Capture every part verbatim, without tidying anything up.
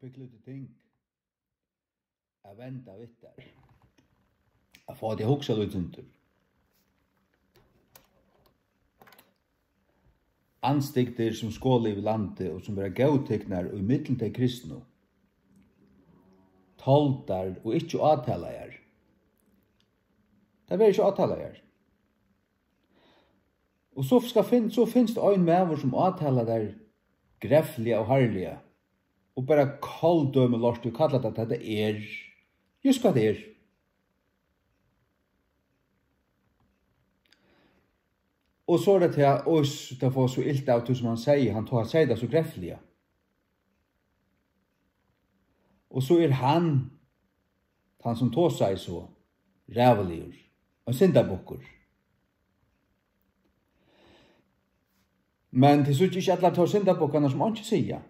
Spikla út í ting. At venda við tær. At fáa teg at hugsa lítið sindur. Andstygdir, sum skola yvir landið og sum verða góðtiknar í millum tey kristnu, toldar og ikki átalaðar. Tað verður ikki átalaðar. Og so skal finn-, so finst ein maður, sum átalar tær grefliga og harðliga, og bara koldømir lort og kallar tað, tað tað er. Júst hvat tað er. Og so er tað tað, og s-, tað fáa so ilt av tí, sum hann segði, hann tó-, hann segði tað so grefliga. Og so er hann, tann sum tosaði so, ræðuligur, ein syndabukkur. Men tit síggja ikki allar teir syndabukkarnar, sum einki siga.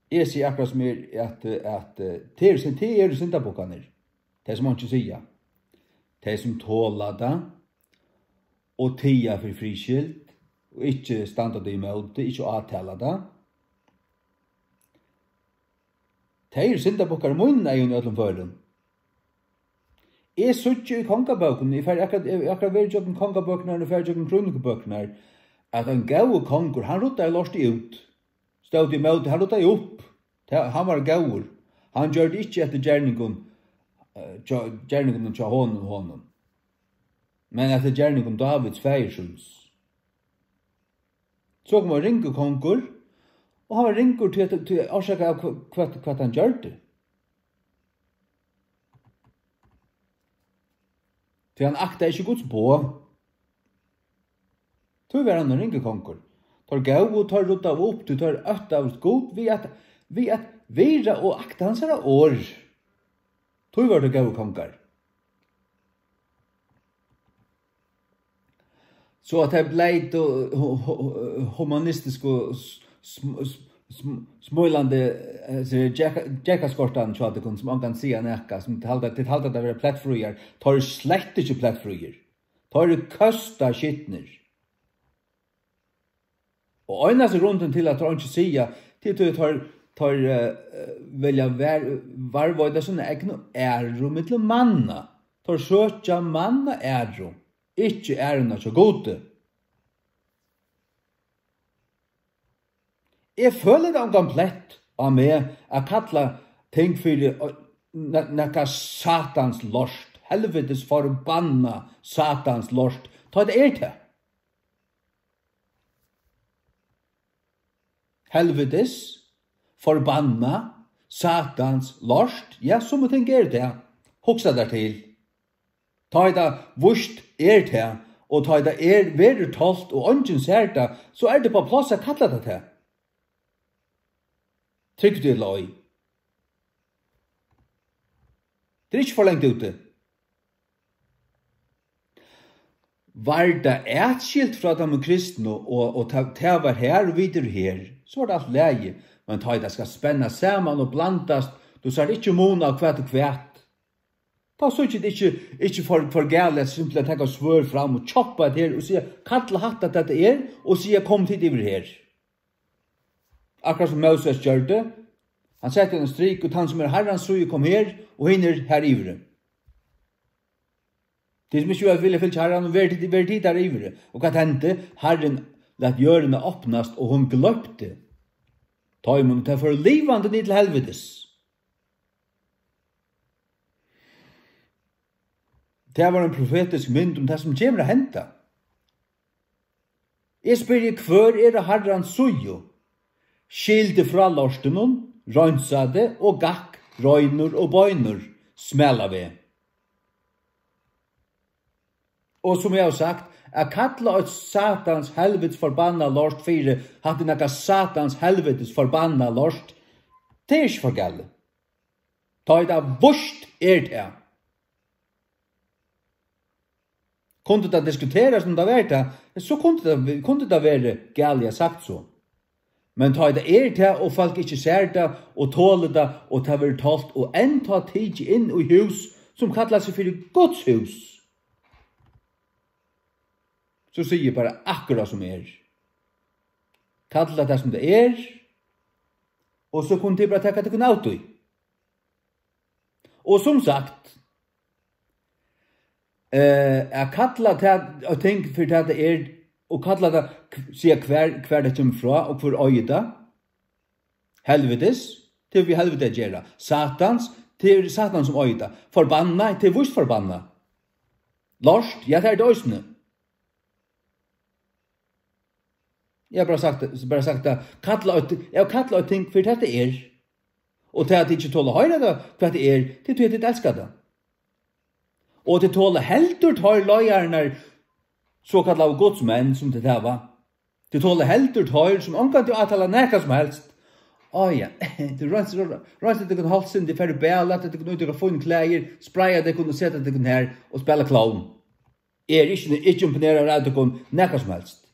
Eg sigi akkurát sum er, at, at, eh, tað eru syn-, tað eru syndabukkarnir, tey sum einki siga, tey sum tola tað og tiga fyri friðskyld og ikki standa tað ímóti, ikki átala tað. Tey eru syndabukkar í mínum eygum í øllum førum. Eg síggi í kongabókunum, eg fari akkurát, eg akkurát verið gjøgnum kongabøkurnar og farið gjøgnum krónikubøkurnar, at ein góður kongur, hann ruddaði lortið út. Stóð ímóti, hann ruddaði upp. Tað, hann var góður. Hann gjørdi ikki eftir gerningum, eh, hjá, gerningunum hjá honum, honum. Men eftir gerningum Dávids faðir síns. So kom ein ringur kongur, og hann var ringur til, til orsaka av hva-, hvat, hvat hann gjørdi. Tí hann aktaði ikki Guds boð. Tí var hann ein ringur kongur. Teir góvu, teir ruddaðu upp, tí teir óttaðust Gud við at, við at virða og akta hansara orð. Tí vóru teir góðir kongar. So at tey bleitu hu-, hu-, humanistisku s-, sm-, sm-, sm-, smílandi, eh, seg gekka-, gekkaskortan hjá tykkum, sum ongan siga nakað, sum tit halda, tit halda tað vera plettfríar, teir eru slett ikki plettfríir. Teir eru køsta skitnir. Og einasti grundin til, at teir einki siga, tað er tí, teir, teir, eh, vilja var-, varðveita sína egnu æru millum manna. Teir søkja manna æru, ikki æruna hjá Gudi. Eg føli tað ongan plett á meg at kalla ting fyri, eh, na-, nakað satans lort, helvitis forbanna satans lort, tá tað er tað. Helvitis, forbanna, satans lort, ja, summi ting eru tað. Hugsa tær til. Tá ið tað víst er tað, og tá ið tað er, verður tolt, og eingin sær tað, so er tað upp á pláss at kalla tað tað. Trúgv tí ella ei. Tað er ikki for langt úti. Var tað atskilt frá teimum kristnu, og, og tað, tað var har, og vit eru her, so var tað alt í lagi. Men tá ið tað skal spennast saman og blandast, tú sært ikki mun á hvat og hvat. Tá síggi eg ikki, ikki for, for galið at simpelthen taka svørð fram og kjoppa at her og siga, kalla hatta tað tað er, og siga, kom tit yvir her. Akkurát sum Móses gjørdi. Hann setti ein strik, og tann sum er Harrans síðu, kom her, og hin er har yviri. Tit sum ikki vilja fylgja Harran, og verið tit, verið tit har yviri. Og hvat hendi? Harrin læt jørðina opnast, og hon gloymdi teimum, og tey fóru livandi niður til helvitis. Tað var ein profetisk mynd um tað, sum kemur at henda. Eg spyrji, hvør er á Harrans síðu? Skil teg frá lortinum, reinsa teg og gakk reinur og beinur, smala veg. Og sum eg havi sagt, at kalla eitt satans helvitis forbanna lort fyri, hatta er nakað satans helvitis forbanna lort, tað er ikki for galið. Tá ið tað víst er tað. Kundi tað diskuterast, um tað var tað, so kundi tað, kundi tað verið galið at sagt so. Men tá ið tað er tað, og fólk ikki sær tað, og tolir tað, og tað verður tolt, og enntá tikið inn í hús, sum kallar seg fyri Guds hús, so sigi eg bara akkurát sum er. Kalla tað, sum tað er, og so kunnu tit bara taka tykkum av tí. Og sum sagt, eh, at kalla tað, at ting fyri tað, tað er, og kalla tað, k-, siga hvar, hvar tað kemur frá, og hvør eigur tað. Helvitis, tað er við helviti at gera. Satans, tað er Satan sum eigur tað. Forbanna, tað er víst forbanna. Lort, ja, tað er tað eisini. Eg havi bara sagt, bara sagt at kalla eitt, eg havi kallað eitt ting fyri tað, tað er. Og tað, at tit ikki tola at hoyra tað, hvat tað er, tað er tí, at tit elska tað. Og tit tola heldur teir leiðararnar, sokallaðu gudsmenn, sum tit hava. Tit tola heldur teir, sum ongantíð átala nakað sum helst. Á ja, tú reinst, reinst tykkum hálsin, tit fara í bað, lata tykkum í tykkara fínu klæðir, spraya tykkum og seta tykkum her og spæla klovn. Eg eri ikki, ikki imponerað av tykkum nakað sum helst.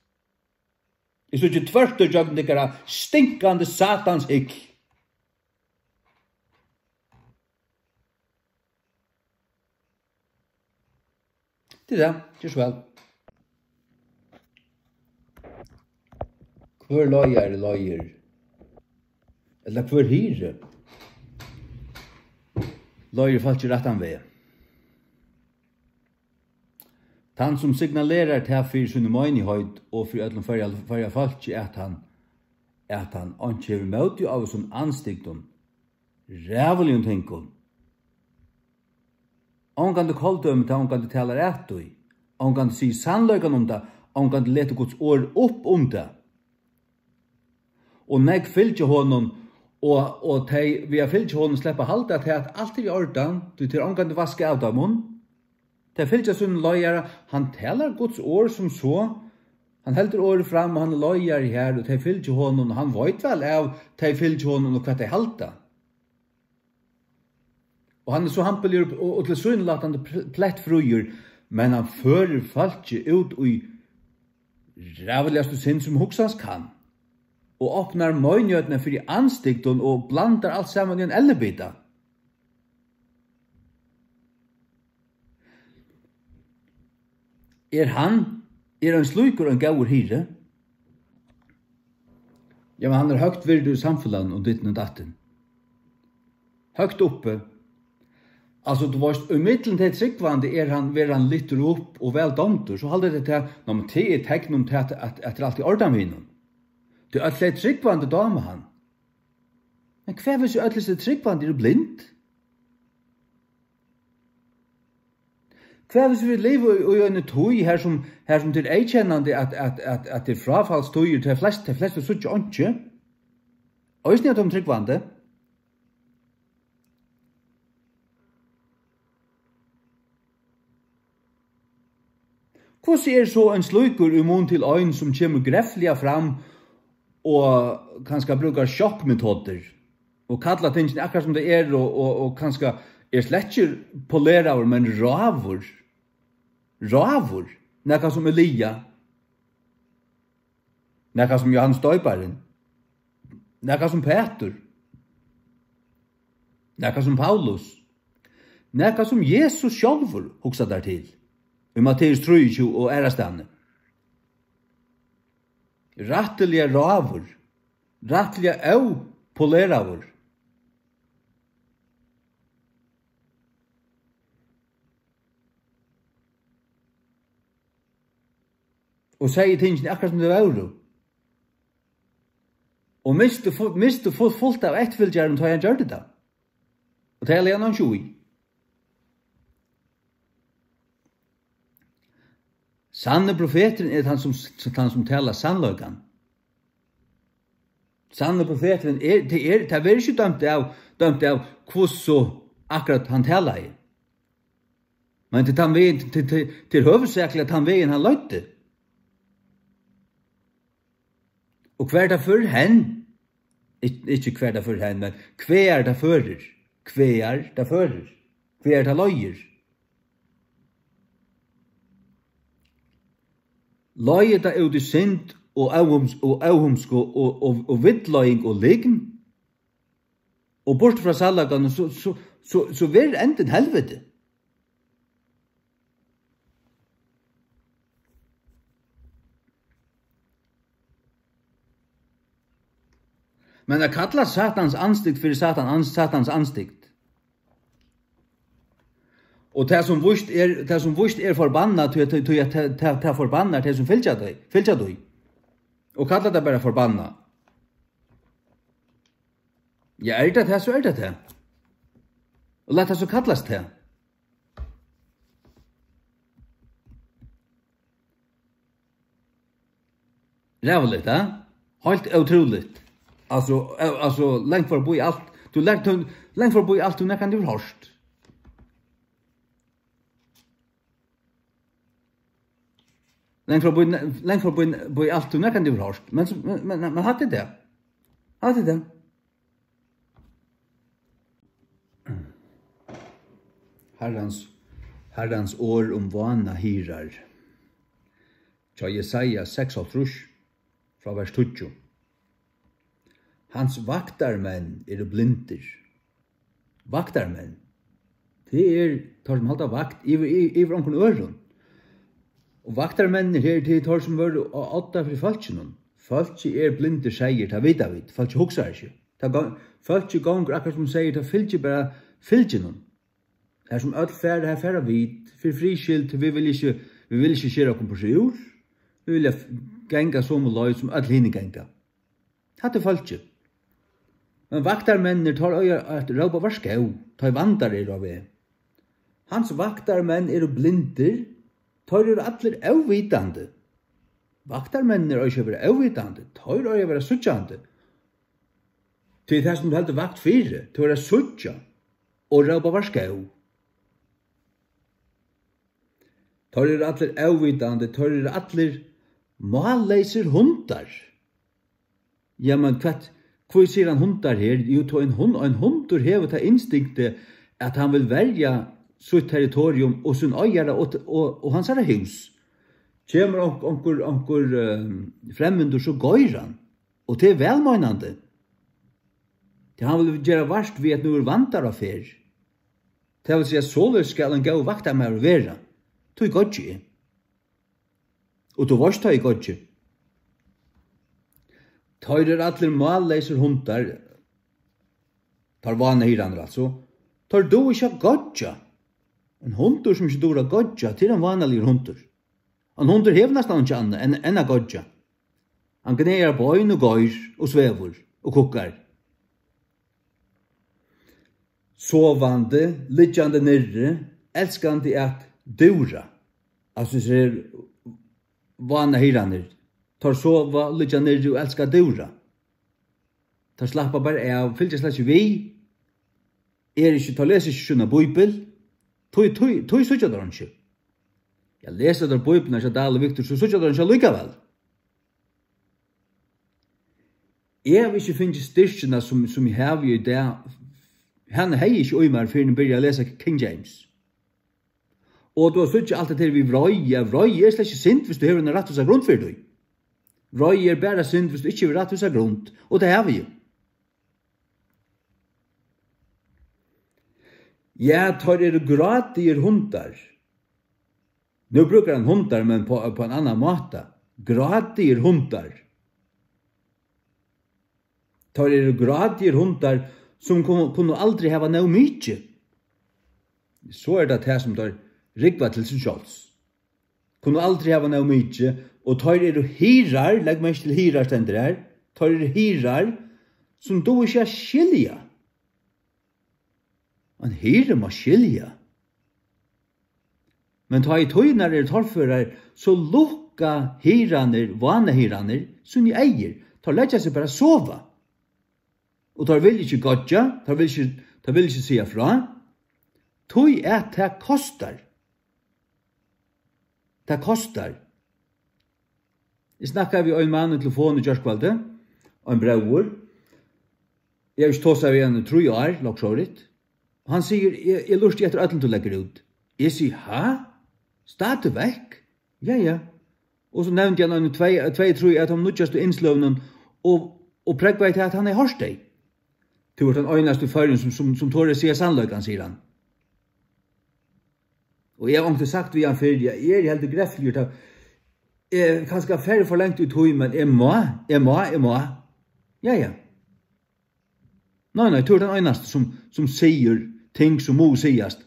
Eg síggi tvørtur gjøgnum tykkara stinkandi satans hygl. Tað er tað. Ger so væl. Hvør leiðari leiðir, ella hvør hirði, leiðir fólk í rættan veg. Tann, sum signalerar tað fyri síni meinigheit og fyri øllum Føroya, Føroya fólki, at hann, at hann einki hevur móti av hesum andstygdum, ræðuligum tingum. Ongantíð koldømi, tá ongantíð talar at tí. Ongantíð sigur sannleikan um tað, ongantíð letur Guds orð upp um tað. Og nógv fylgja honum, og, og tey við at fylgja honum sleppa at halda tað, at alt er í ordan, tí tað er ongantíð vaskað av teimum. Tey fylgja sínum leiðara, hann talar Guds orð sum so, hann heldur orðið fram, og hann er leiðari her, og tey fylgja honum, og hann veit væl av, tey fylgja honum, og hvat tey halda. Og hann er so hampiligur og, og tilsynelatandi pl-, plettfríur, men hann førir fólkið út í ræðuligastu synd, sum hugsast kann, og opnar meinigheitina fyri andstygdum og blandar alt saman í ein ellibita. Er hann, er ein slíkur ein góður hirði? Ja, men hann er høgt virdur í samfelagnum og ditten og datten. Høgt uppi. Altso, tú veist, í millum tey trúgvandi er hann, verður hann lyftur upp og væl dámdur. So halda tey tað, ná, men tað er tekn um tað, at, at, at tað er alt í ordan við honum. Tí øll tey trúgvandi dáma hann. Men hvat hvis øll hesi trúgvandi eru blind? Hvat hvis vit liva í, í eini tíð, har sum, har sum tað er eyðkennandi, at, at, at, at tað er fráfallstíðir, tey flestu, tey flestu síggja einki? Eisini av teimum trúgvandi. Hvussu er so ein slíkur í mun til ein, sum kemur grefliga fram og kanska brúkar sjokkmetodir og kallar tingini akkurát sum tað er og, og, og kanska er slett ikki poleraður, men ráður? Ráður? Nakað sum Elia? Nakað sum Jóhannes Doyparin? Nakað sum Pætur? Nakað sum Paulus? Nakað sum Jesus sjálvur, hugsa tær til, í Matteus trýogtjúgu og aðrastaðni. Rættiliga ráður, rættiliga ópoleraður. Og segði tingini akkurát sum tey vóru. Og misti fu-, misti fu-, fult av eftirfylgjarum, tá hann gjørdi tað. Og tað legði hann ikki í. Sanni profeturin er tann, sum, tann, sum talar sannleikan. Sanni profeturin er, tað er, tað verður ikki dømt av, dømt av hvussu akkurát hann talaði. Men til tann vegin, til, til, til høvuðsakliga tann vegin hann leiddi. Og hvar tað førir hen, ik-, ikki hvar tað førir hen, men hvar tað førir, hvar tað førir, hvar tað leiðir. Leiðir tað út í synd og óhums-, og óhumsku og, og, og villleiðing og lygn, og burtur frá sannleikanum, so, so, so, so verður endin helviti. Men at kalla Satans ansikt fyri Satan, ans-, Satans ansikt. Og tað sum víst er, tað sum víst er forbannað, tí, tí, tí at tað, tað, tað forbannar tey sum fylgja tí, fylgja tí. Og kalla tað bara forbannað. Ja, er tað tað, so er tað tað. Og lat tað so kallast tað. Ræðuligt, ha? Heilt ótrúligt. Altso, al-, altso, langt forbi alt. Tú langt, tú, langt forbi alt, tú nakrantíð hevur hoyrt. Langt forbi, langt forbi, forbi alt, tú nakrantíð hevur hoyrt. Men, so- men, men, men hatta er tað. Hatta er tað. Harrans, Harrans orð um vánahyrar. Hjá Jesaja seksoghálvtrýss, frá vers tíggju. Hans vaktarmenn eru blindir. Vaktarmenn. Tað er teir, sum halda vakt yvir, yvir, yvir onkrum øðrum. Og vaktarmenninir her, tað eru teir, sum vóru á odda fyri fólkinum. Fólkið er blindir seyðir, tað vita vit. Fólkið hugsar ikki. Tað gong-, fólkið gongur akkurát sum seyður, tað fylgir bara fylginum. Har sum øll fara, har fara vit. Fyri friðs skyld, vit vilja ikki, vit vilja ikki skera okkum burtur úr. Vit vilja f-, ganga somu leið, sum øll hini ganga. Hatta er fólkið. Men vaktarmenninir, teir eiga at rópa varskó, tá ið vandar eru á veg. Hans vaktarmenn eru blindir, teir eru allir óvitandi. Vaktarmenninir eiga ikki at vera óvitandi, teir eiga at vera síggjandi. Tí tað, sum tú heldur vakt fyri, tú er at síggja og rópa varskó. Teir eru allir óvitandi, teir eru allir málleysir hundar. Ja, men hvat, hví sigur hann hundar her? Jú, tá ein hund, ein hundur hevur tað instinktið, at hann vil verja sítt territorium og sín eigara og, og, og hansara hús. Kemur onk-, onkur, onkur, eh, fremmindur, so goyr hann. Og tað er vælmeinandi. Tí hann vil gera vart við, at nú er vandar á ferð. Tað vil siga, soleiðis skal ein góður vaktarmaður vera. Tí goygi eg. Og tú veitst, tá eg goygi. Teir eru allir málleysir hundar. Teir vánahyrar, altso. Teir duga ikki at goyggja. Ein hundur, sum ikki dugir at goyggja, tað er ein vánaligur hundur. Ein hundur hevur næstan ikki annað enn, enn at goyggja. Hann gnaðar bein og goyr og svevur og kukkar. Sovandi, liggjandi niðri, elskandi at dúra. Altso, hesir eru vánahyrarnir. Teir sova, liggja niðri og elska at dúra. Teir slappa bara av, fylgja slett ikki við. Er ikki, teir lesa ikki sína bíbel. Tí, tí, tí síggja teir einki. Ja, lesa teir bíbliuna hjá Dahl og Victor, so síggja teir einki allíkavæl. Eg havi ikki fingið styrkina, sum, sum eg havi í dag. Hana hevði eg ikki í mær, fyrr enn eg byrjaði at lesa King James. Og tú síggja alt hetta her við vreiði. Ja, vreiði er slett ikki synd, viss tú hevur eina rættvísa grund fyri tí. Vreiði er bara synd, viss tú ikki hevur rættvísa grund. Og tað havi eg. Ja, teir eru grátigir hundar. Nú brúkar hann hundar, men på, på ein annan máta. Grátigir hundar. Teir eru grátigir hundar, sum kunnu, kunnu aldri hava nóg mikið. So er tað tað, sum teir rúgva til sín sjálvs. Kunnu aldri hava nóg mikið, og teir eru hyrar, legg merki til hyrar stendur har, teir eru hyrar, sum duga ikki at skilja. Ein hirði má skilja. Men tá ið tíðirnar eru torførar, so lukka hirðarnir, vánahirðarnir, síni eygu. Teir leggja seg bara at sova. Og teir vilja ikki goyggja, teir vilja ikki, teir vilja ikki siga frá. Tí at tað kostar. Tað kostar. Eg snakkaði við ein mann í telefon í gjárkvøldið, ein bróður. Eg havi ikki tosað við hann í trý ár, lukkuligt. Og hann sigur, eg, eg lurti eftir øllum, tú leggur út. Eg sigi, ha? Stadigvæk? Ja, ja. Og so nevndi hann eini tvey, tvey, trý av teimum nýggjastu innsløgunum og, og prógvaði til, at hann hevði hoyrt tey. Tú ert tann einasti í Føroyum, sum, sum, sum torir at siga sannleikan, sigur hann. Og eg havi onkuntíð sagt við hann fyrr, ja, eg eri heldur grefligur, tá eg kanska fari for langt í tí, men eg má, eg má, eg má. Ja, ja. Nei, nei, tú ert tann einasti, sum, sum sigur ting, sum mugu sigast.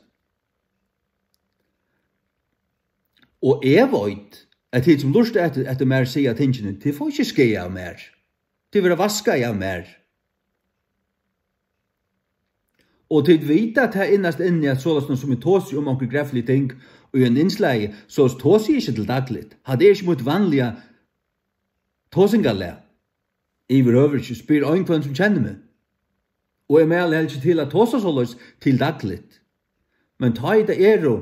Og eg veit, at tit, sum lurta eftir, eftir mær siga tingini, tit fáa ikki skaða av mær. Tit verða vaskaði av mær. Og tit vita tað innast inni, at soleiðis sum eg tosi um onkur greflig ting í einum innslagi, so tosi eg ikki til dagligt. Hatta er ikki mítt vanliga tosingarlag. Yvirhøvur ikki, spyr ein hvønn sum kennir meg. Og eg mæli helst ikki til at tosa soleiðis til dagligt. Men tá ið tað eru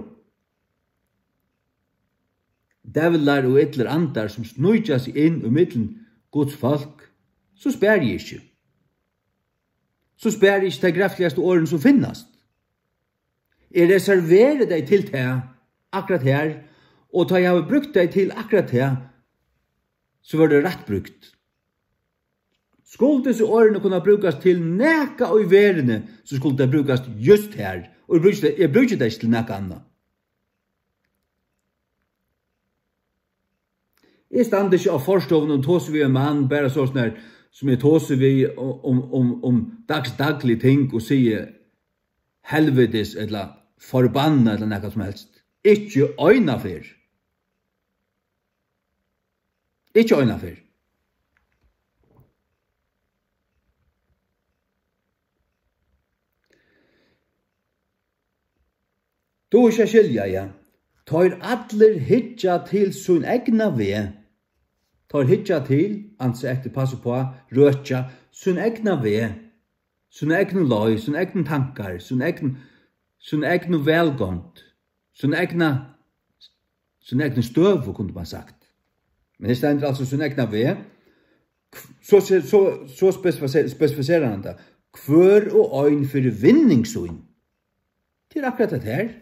dævlar og illir andar, sum sníkja seg inn í millum Guds fólk, so spari eg ikki. So spari eg ikki tey grefligastu orðini, sum finnast. Eg reserveri tey til tað, akkurát har, og tá eg havi brúkt tey til akkurát tað, so verður tað rætt brúkt. Skuldu hesi orðini kunna brúkast til nakað í verðini, so skuldu tey brúkast júst har, og eg brúki tey, eg brúki tey ikki til nakað annað. Eg standi ikki á forstovinum og tosi við ein mann, bara soleiðis, sum eg tosi við um, um, um, um dagsdaglig ting og sigi helvitis ella forbanna ella nakað sum helst. Ikki eina ferð. Ikki eina ferð. Tú ert at skilja, ja. Teir allir hyggja til sín egna veg. Teir hyggja til, ansa eftir, passa uppá, røkja sín egna veg, sína egnu leið, sín egnu tankar, sín egnu, sín egnu vælgongd, sín egna, sín egnu støðu, kundi man sagt. Men her stendur altso sín egna veg. Hv-, so se-, so, so spesifise-, spesifiserar hann tað. Hvør og ein fyri vinning sín. Tað er akkurát tað her.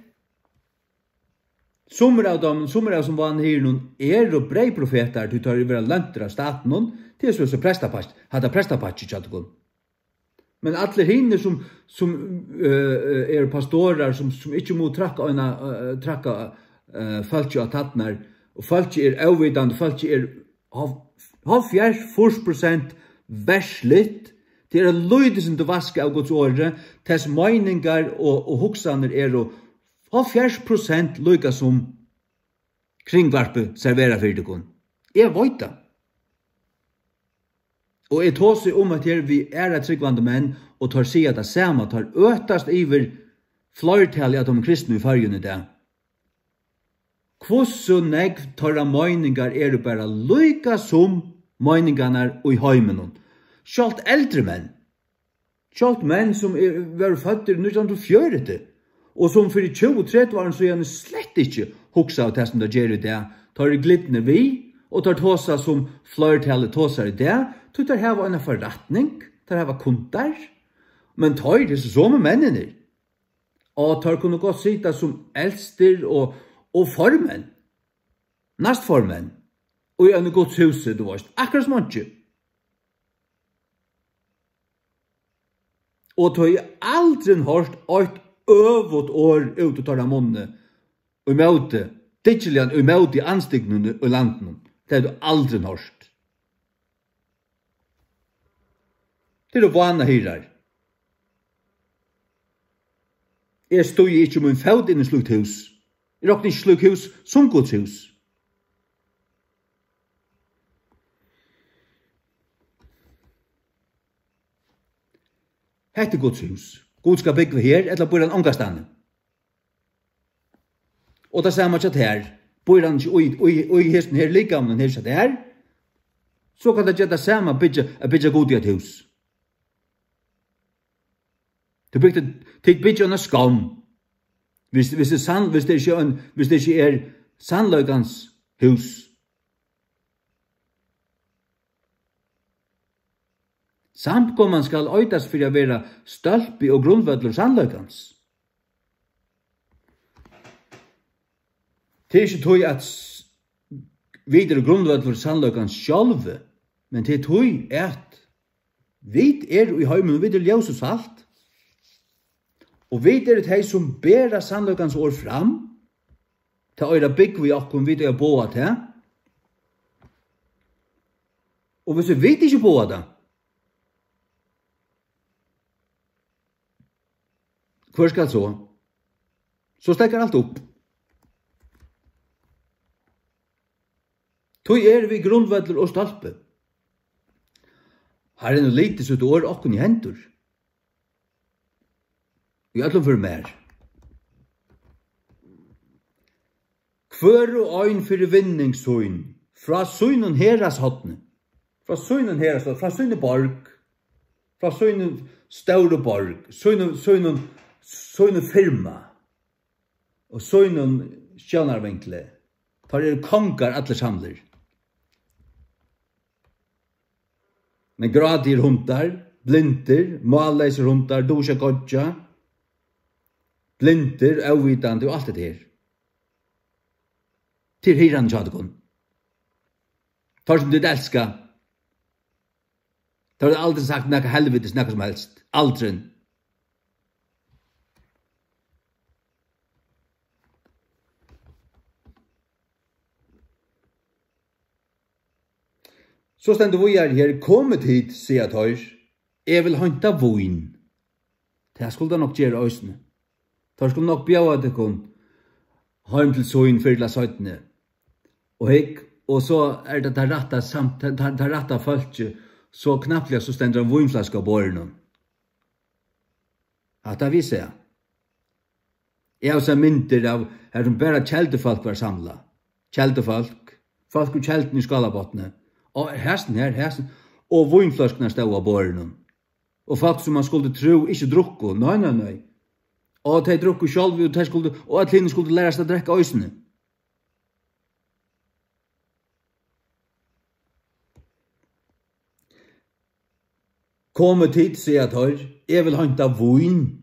Summir av teimum, summir av sum vanliga hirðunum eru breyðprofetar, tí teir verða løntir av statinum, tað er so, so prestapakki, hatta prestapakki hjá tykkum. Men allir hinir sum, sum, eh, eh, eru pastorar, sum, sum ikki mugu trakka eina, eh, trakka, eh, fólki á tærnar, og fólki er óvitandi, fólki er hálv-, hálvfjerðs, fýrs prosent versligt. Tað er lítið sum tú vaskar av Guds orði. Tess meiningar og, og hugsanir eru hálvfjerðs prosent líka sum kringvarpið serverar fyri tykkum. Eg veit tað. Og eg tosi um at her við aðrar trúgvandi menn, og teir siga tað sama, teir øtast yvir fleirtalið av teimum kristnu í Føroyum í dag. Hvussu nógv teirra meiningar eru bara líka sum meiningarnar í heiminum. Sjálvt eldri menn, sjálvt menn sum er, vóru føddir í nítjan hundrað og fjøruti, og sum fyri tjúgu, tretivu árum síðani slett ikki hugsaðu tað, sum teir gera í dag. Teir eru glidnir við, og teir tosa sum fleirtalið tosar í dag, tí teir hava eina forretning, teir hava kundar, men teir, hesir somu menninir, og teir kunnu gott sita sum elstir og, og formenn, næstformenn, í einum Guds húsi, tú veist, akkurát sum einki. Og tú hevur aldrin hoyrt eitt øvugt orð út úr teirra munni, ímóti, dyggiliga ímóti andstygdini í landinum. Tað hevur tú aldrin hoyrt. Tað eru vánahirðar. Eg stígi ikki mín fót inn í slíkt hús. Eg rokni ikki slík hús sum Guds hús. Hetta er Guds hús. Gud skal búgva her, ella býr hann ongastaðni? Og tað sama hjá tær. Býr hann ikki í, í, í hesum her likamum her hjá tær, so kann tað gera tað sama at byggja, at byggja Gudi eitt hús. Tú bygdi, tit byggja eina skomm. Hvis, hvis tað er sann-, hvis tað ikki er ein, hvis tað ikki er sannleikans hús. Samkoman skal eitast fyri at vera stólpi og grundvøllur sannleikans. Tað er ikki tí, at s-, vit eru grundvøllur sannleikans sjálvi, men tað er tí, at vit eru í heiminum, vit eru ljós og salt. Og vit eru tey, sum bera sannleikans orð fram. Tað eigur at búgva í okkum, vit eiga at boða tað. Og hvis vit ikki boða tað, Hvør skal so? So steðgar alt upp. Tí eru vit grundvøllur og stólpi. Harrin hevur litið sítt orð okkum í hendur. Í øllum førum mær. Hvør og ein fyri vinning sín, frá sínum herðashorni, frá sínum herðashorni, frá síni borg, frá sínum stóru borg, sínum, sínum, sínum firma og sínum sjónarvinkli. Teir eru kongar allir samlir. Men grátigir hundar, blindir, málleysir hundar, duga ikki at goyggja, blindir, óvitandi og alt hetta her. Til hirðarnar hjá tykkum. Teir sum tit elska. Teir hava aldrin sagt nakað helvitis, nakað sum helst. Aldrin. So stendur víðari her: "Komið tit," siga teir, "eg vil heinta vín." Tað skuldu teir nokk gera eisini. Teir skulu nokk bjóða tykkum heim til sín fyrr ella seinni. Og hygg, og so er tað tað rætta samt-, tað, tað, tað rætta fólkið, so knappliga so stendur ein vínflaska á borðinum. Hatta vissi eg. Eg havi sæð myndir av, har sum bara keldufólk var samlað. Keldufólk, fólk úr kelduni í Skálabotni. Og hesin her, hesin, og vínfløskurnar stóðu á borðinum. Og fólk sum man skuldi trúð ikki drukku. Nei, nei, nei. Og tey drukku sjálv, og tey skuldu, og øll hini skuldu lærast at drekka eisini. "Komið tit," siga teir, "eg vil heinta vín,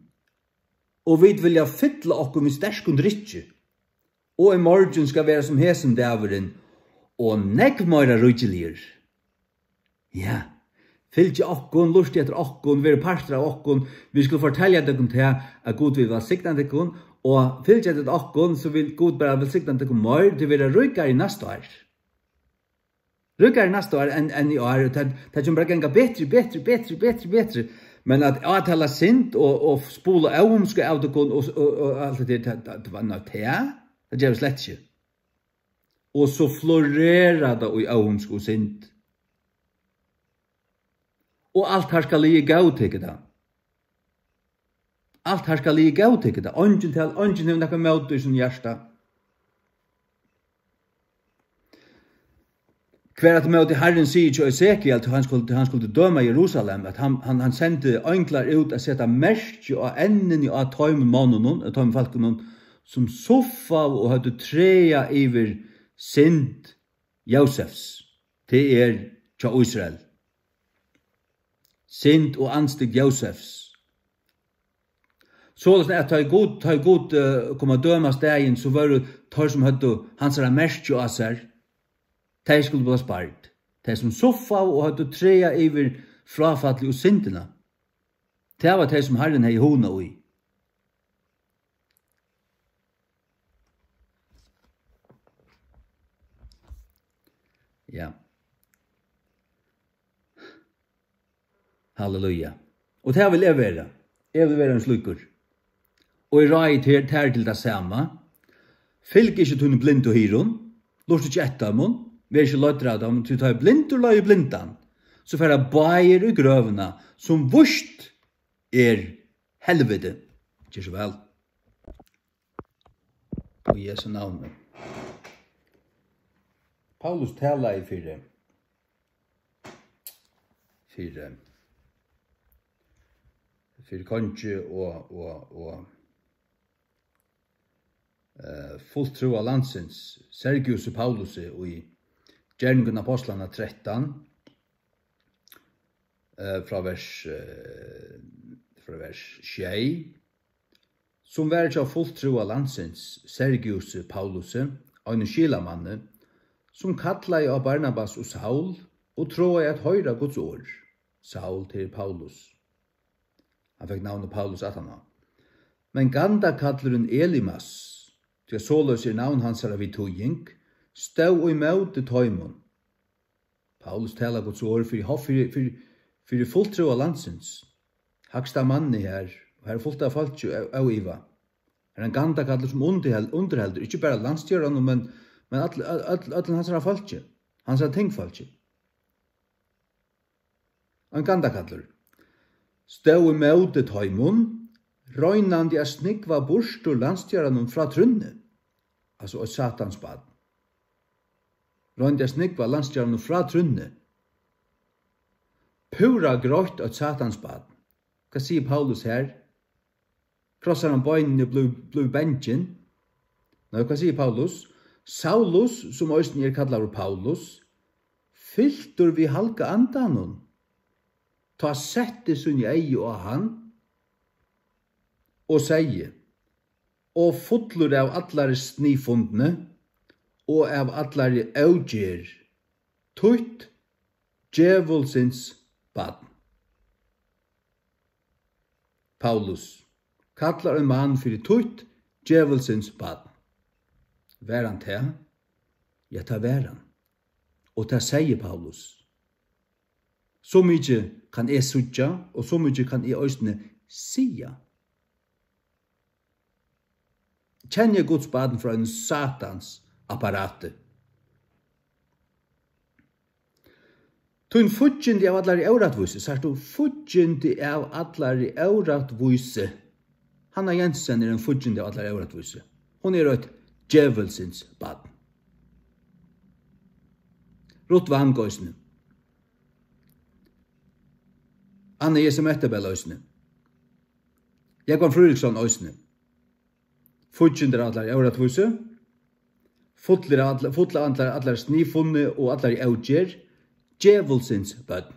og vit vilja fylla okkum við sterkum drykki, og í morgin skal vera sum hesin dagurin, og nógv meira ríkiligur. Ja, fylgið okkum, lurtið eftir okkum, verið partur av okkum, vit skulu fortelja tykkum tað, at Gud vil vælsigna tykkum, og fylgið tit okkum, so vil Gud bara vælsigna tykkum meir, tit verða ríkari næsta ár." Ríkari næsta ár enn, enn í ár, og tað, tað kemur bara ganga betri, betri, betri, betri, betri. Men at átala synd og, og spula óhumsku av tykkum og, og, og alt det der, tað, tað, tað var nokk tað, tað ger vit slett ikki. Og so florerar tað í óhumsku og synd. Og alt harðskaliga góðtekur tað. Alt harðskaliga góðtekur tað. Eingin tal-, eingin hevur nakað ímóti í sínum hjarta. Hvar aftur móti Harrin sigur hjá Esekiel, tá hann skuldi, hann skuldi døma Jerusalem, at hann, hann, hann sendi einglar út at seta merki á ennini á teimum monnunum, á teimum fólkunum, sum suffaðu og høvdu træað yvir synd Jósefs, tað er hjá Ísrael. Synd og andstygd Jósefs. Soleiðis at tá ið Gud, tá ið Gud, eh, kom at døma staðin, so vóru teir, sum høvdu hansara merki á sær, tey skuldu blíva spard. Tey, sum suffaðu og høvdu træað yvir fráfallið og syndina, tað var tey, sum Harrin hevði hugna í. Ja. Halleluja. Og tað vil eg vera. Eg vil vera ein slíkur. Og eg ráði tær, tær til tað sama. Fylg ikki tínum blindu hirðum. Lurta ikki eftir teimum. Ver ikki leiddur av teimum. Tí tá ið blindur leiðir blindan, so fara báðir í grøvina, sum víst er helviti. Ger so væl. Í Jesu navni. Paulus talaði fyri, fyri, fyri kongi og, og, og, eh, fulltrúa landsins, Sergiusi Paulusi, í Gerningum Ápostlanna trettan, eh, frá vers, eh, frá vers sjey. Sum var hjá fulltrúa landsins, Sergiusi Paulusi, einum skilamanni, sum kallaði á Barnabas og Saul og troaði at hoyra Guds orð. Saul, tað er Paulus. Hann fekk navnið Paulus aftaná. Men gandakallurin Elimas, tí at soleiðis er navn hansara við týðing, stóð ímóti teimum. Paulus talar Guds orð fyri, fyri, fyri, fyri fulltrúa landsins, hægsta manni har, Og har er fult av fólki, ó-, óivað. Har er ein gandakallur, sum undirhel-, undirheldur, ikki bara landstjóran, men, men øll, øll, øll, øllum hansara fólki, hansara tingfólki. Ein gandakallur stóð ímóti teimum, roynandi at snúgva burtur landstjóranum frá trúnni. Altso eitt Satans barn. Royndi at snúgva landstjóranum frá trúnni. Púra greitt eitt Satans barn. Hvat sigur Paulus her? Krossar hann beinini og blívur, blívur bangin? Nei, hvat sigur Paulus? Saulus, sum eisini er kallaður Paulus, fyltur við Halga Andanum, tá setti síni eygu á hann og segði, og fullur av allari sniðfundni og av allari ógerð, títt djevulsins barn. Paulus kallar ein mann fyri títt djevulsins barn. Var hann tað? Ja, tað var hann. Og tað segði Paulus. So mikið kann eg síggja, og so mikið kann eg eisini siga. Kenni eg Guds barn frá einum Satans apparati? Tín fíggindi av allari órættvísi, sært tú, fíggindi av allari órættvísi. Hanna Jensen er ein fíggindi av allari órættvísi. Hon er eitt djevulsins barn. Ruth Wang eisini. Anna Jesu Mettebell eisini. Jógvan Fríðriksson eisini. Fíggindir av allari órættvísi, fullir av all-, full av allari, allari sniðfunni og allari ógerð, djevulsins børn.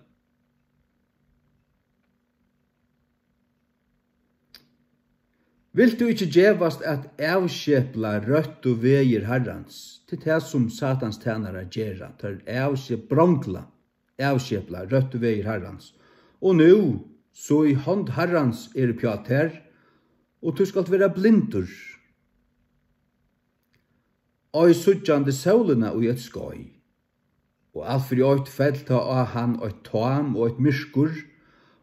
Vilt tú ikki gevast at avskepla røttu vegir Harrans? Tað er tað, sum Satans tænarar gera. Teir avske-, brongla, avskepla røttu vegir Harrans. Og nú, so í hond Harrans er uppi á tær, og tú skalt vera blindur. Ei síggjandi sólina í eitt skeið. Og alt fyri eitt fell tá á hann eitt tám og eitt myrkur,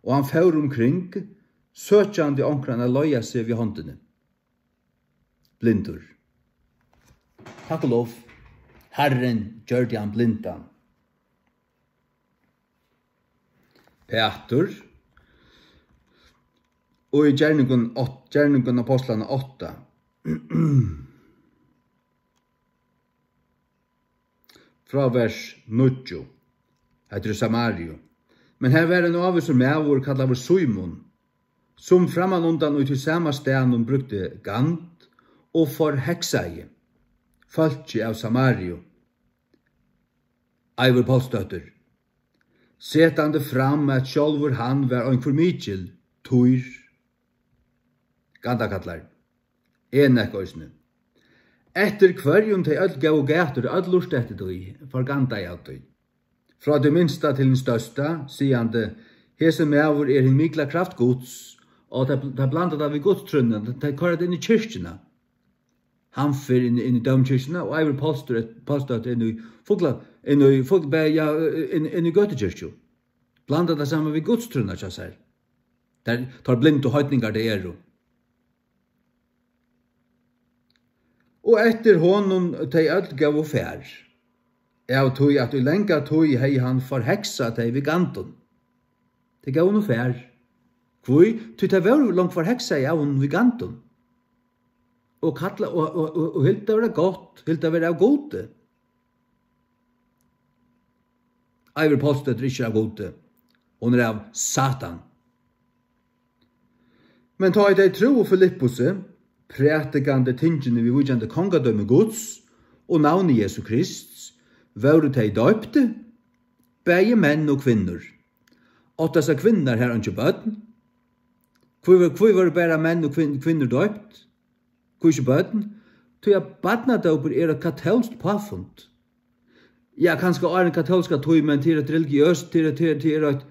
og hann fór umkring, søkjandi onkran at leiða seg við hondini. Blindur. Takk og lov. Harrin gjørdi hann blindan. Pætur. Og í Gerningum átt-, Gerningum Ápostlanna átta. Frá vers níggju. Hetta er í Samariu. Men har var ein ávísur maður, kallaður Símun, sum frammanundan í tí sama staðnum brúkti gand og forheksaði fólki av Samariu. Eivør Pálsdóttir, setandi fram, at sjálvur hann var ein hvør mikil, týr, gandakallar. Enek eisini. Eftir hvørjum tey øll góvu gætur, øll lurta eftir tí, forgandaði av tí. Frá tí minsta til hin størsta, sigandi, hesin maður er hin mikla kraft Guds, og tað, tað blandar tað við gudstrúnna, tað, tað koyrir tað inn í kirkjuna. Hann fer inn, inn í dómkirkjuna, og Eivør Pálsdóttir, Pálsdóttir inn í fugla-, inn í fugl-, ja, inn, inn í gøtukirkju. Blandar tað saman við gudstrúnna hjá sær. Tær, tær blindu heidningar tey eru. Og eftir honum tey øll góvu far, av tí at í langa tíð hevði hann forheksað tey við gandum. Tey góvu nú far. Hví? Tí tey vóru longu forheksað av honum við gandum. Og kalla, og, og, og, og hildu tað vera gott, hildu tað vera av Gudi. Eivør Pálsdóttir er ikki av Gudi. Hon er av Satan. Men tá ið tey trúðu Filippusi, prædikandi tingini viðvíkjandi kongadømi Guds og navni Jesu Krists, vóru tey doypt, bæði menn og kvinnur. Áttu hasar kvinnurnar har eingi børn? Hví vóru, hví vóru bara menn og kvin-, kvinnur doypt? Hví ikki børn? Tí at barnadópur er eitt katólskt påfund. Ja, kanska áðrenn katólska tíð, men tað er eitt religiøst, tað er, tað er, tað er eitt,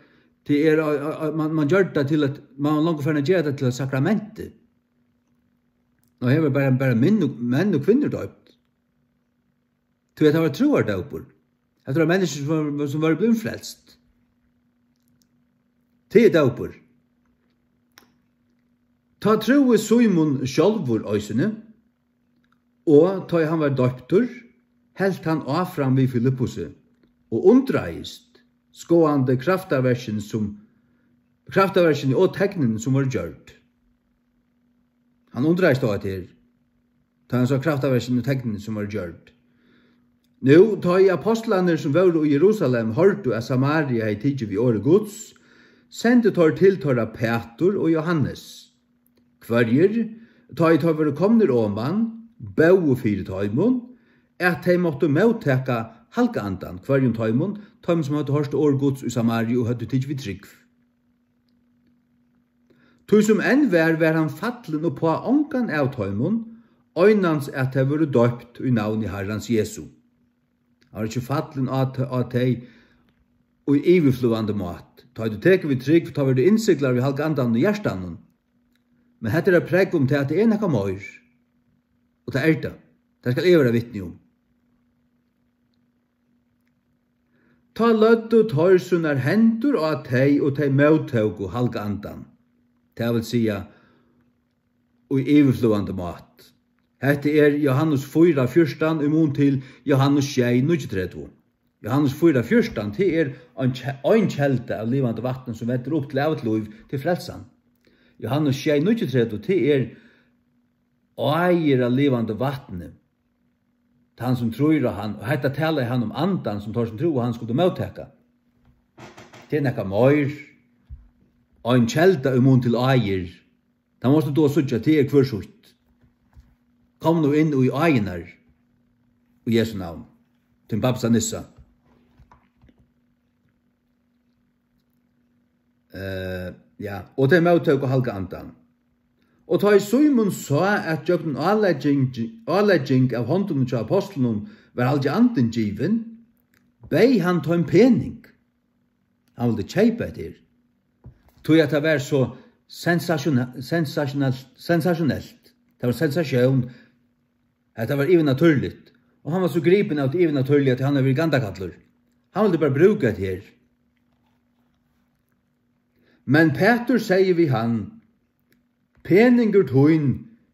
tað er, a, a, a, man, man gjørdi tað til eitt, man var longu farin at gera tað til eitt sakramenti. Og her var bara, bara menn og, menn og kvinnur doypt. Tí at tað var trúardópur. Hetta var menniskju, sum var, sum var blivin frelst. Tað er dópur. Tá trúði Símun sjálvur eisini, og tá ið hann var doyptur, helt hann áfram við Filippusi og undraðist, skoðandi kraftaverkini sum, kraftaverkini og teknini, sum vóru gjørd. Hann undraðist á hetta her, tá hann sá kraftaverkini og teknini, sum vóru gjørd. Nú, tá ið apostlarnir, sum vóru í Jerusalem, hoyrdu, at Samaria hevði tikið við orði Guds, sendu teir til teirra Pætur og Jóhannes, hvørjir, tá ið teir vóru komnir oman, bóðu fyri teimum, at tey máttu móttaka Halga Andan, hvørjum teimum, teimum, sum høvdu hoyrt orð Guds í Samaria og høvdu tikið við trúgv. Tí sum enn var, var hann fallin uppá ongan av teimum, einans at tey vóru doypt í navni Harrans Jesu. Hann var ikki fallin á te-, á tey í yvirfløðandi mátt. Tá ið tú tekur við trúgv, tá verður tú innsiglað við Halga Andanum í hjartanum. Men hetta er eitt prógv um tað, at tað er nakað meir. Og tað er tað. Tað skal eg vera vitni um. Tá løgdu teir sínar hendur á tey, og tey móttóku Halga Andan. Tað vil siga, í yvirfløðandi mátt. Hetta er Jóhannes fýra fjúrtan í mun til Jóhannes sjey níggjuogtretivu. Jóhannes fýra fjúrtan, tað er ein ke-, ein kelda av livandi vatni, sum vellir upp til ævigt lív, til frelsan. Jóhannes sjey níggjuogtretivu, tað er áir av livandi vatni. Tann, sum trýr á hann, og hetta talaði hann um Andan, sum teir, sum trúðu á hann, skuldu móttaka. Tað er nakað meir. Ein kelda í mun til áir. Tað mást tú síggja, tað er hvør sítt. Kom nú inn í áirnar, í Jesu navn. Tín babsa nissa. Eh, ja, og tey móttóku Halga Andan. Og tá ið Símun sá, at gjøgnum álegging, álegging av hondunum hjá ápostlunum var Halgi Andin givin, beyð hann teim pening. Hann vildi keypa hetta her. Tí at tað var so sensatione-, sensationelt, sensationelt. Tað var sensatión. Hetta var yvirnatúrligt. Og hann var so gripin av tí yvirnatúrliga, at hann hevði verið gandakallur. Hann vildi bara brúka hetta her. Men Pætur segði við hann: Peningur tín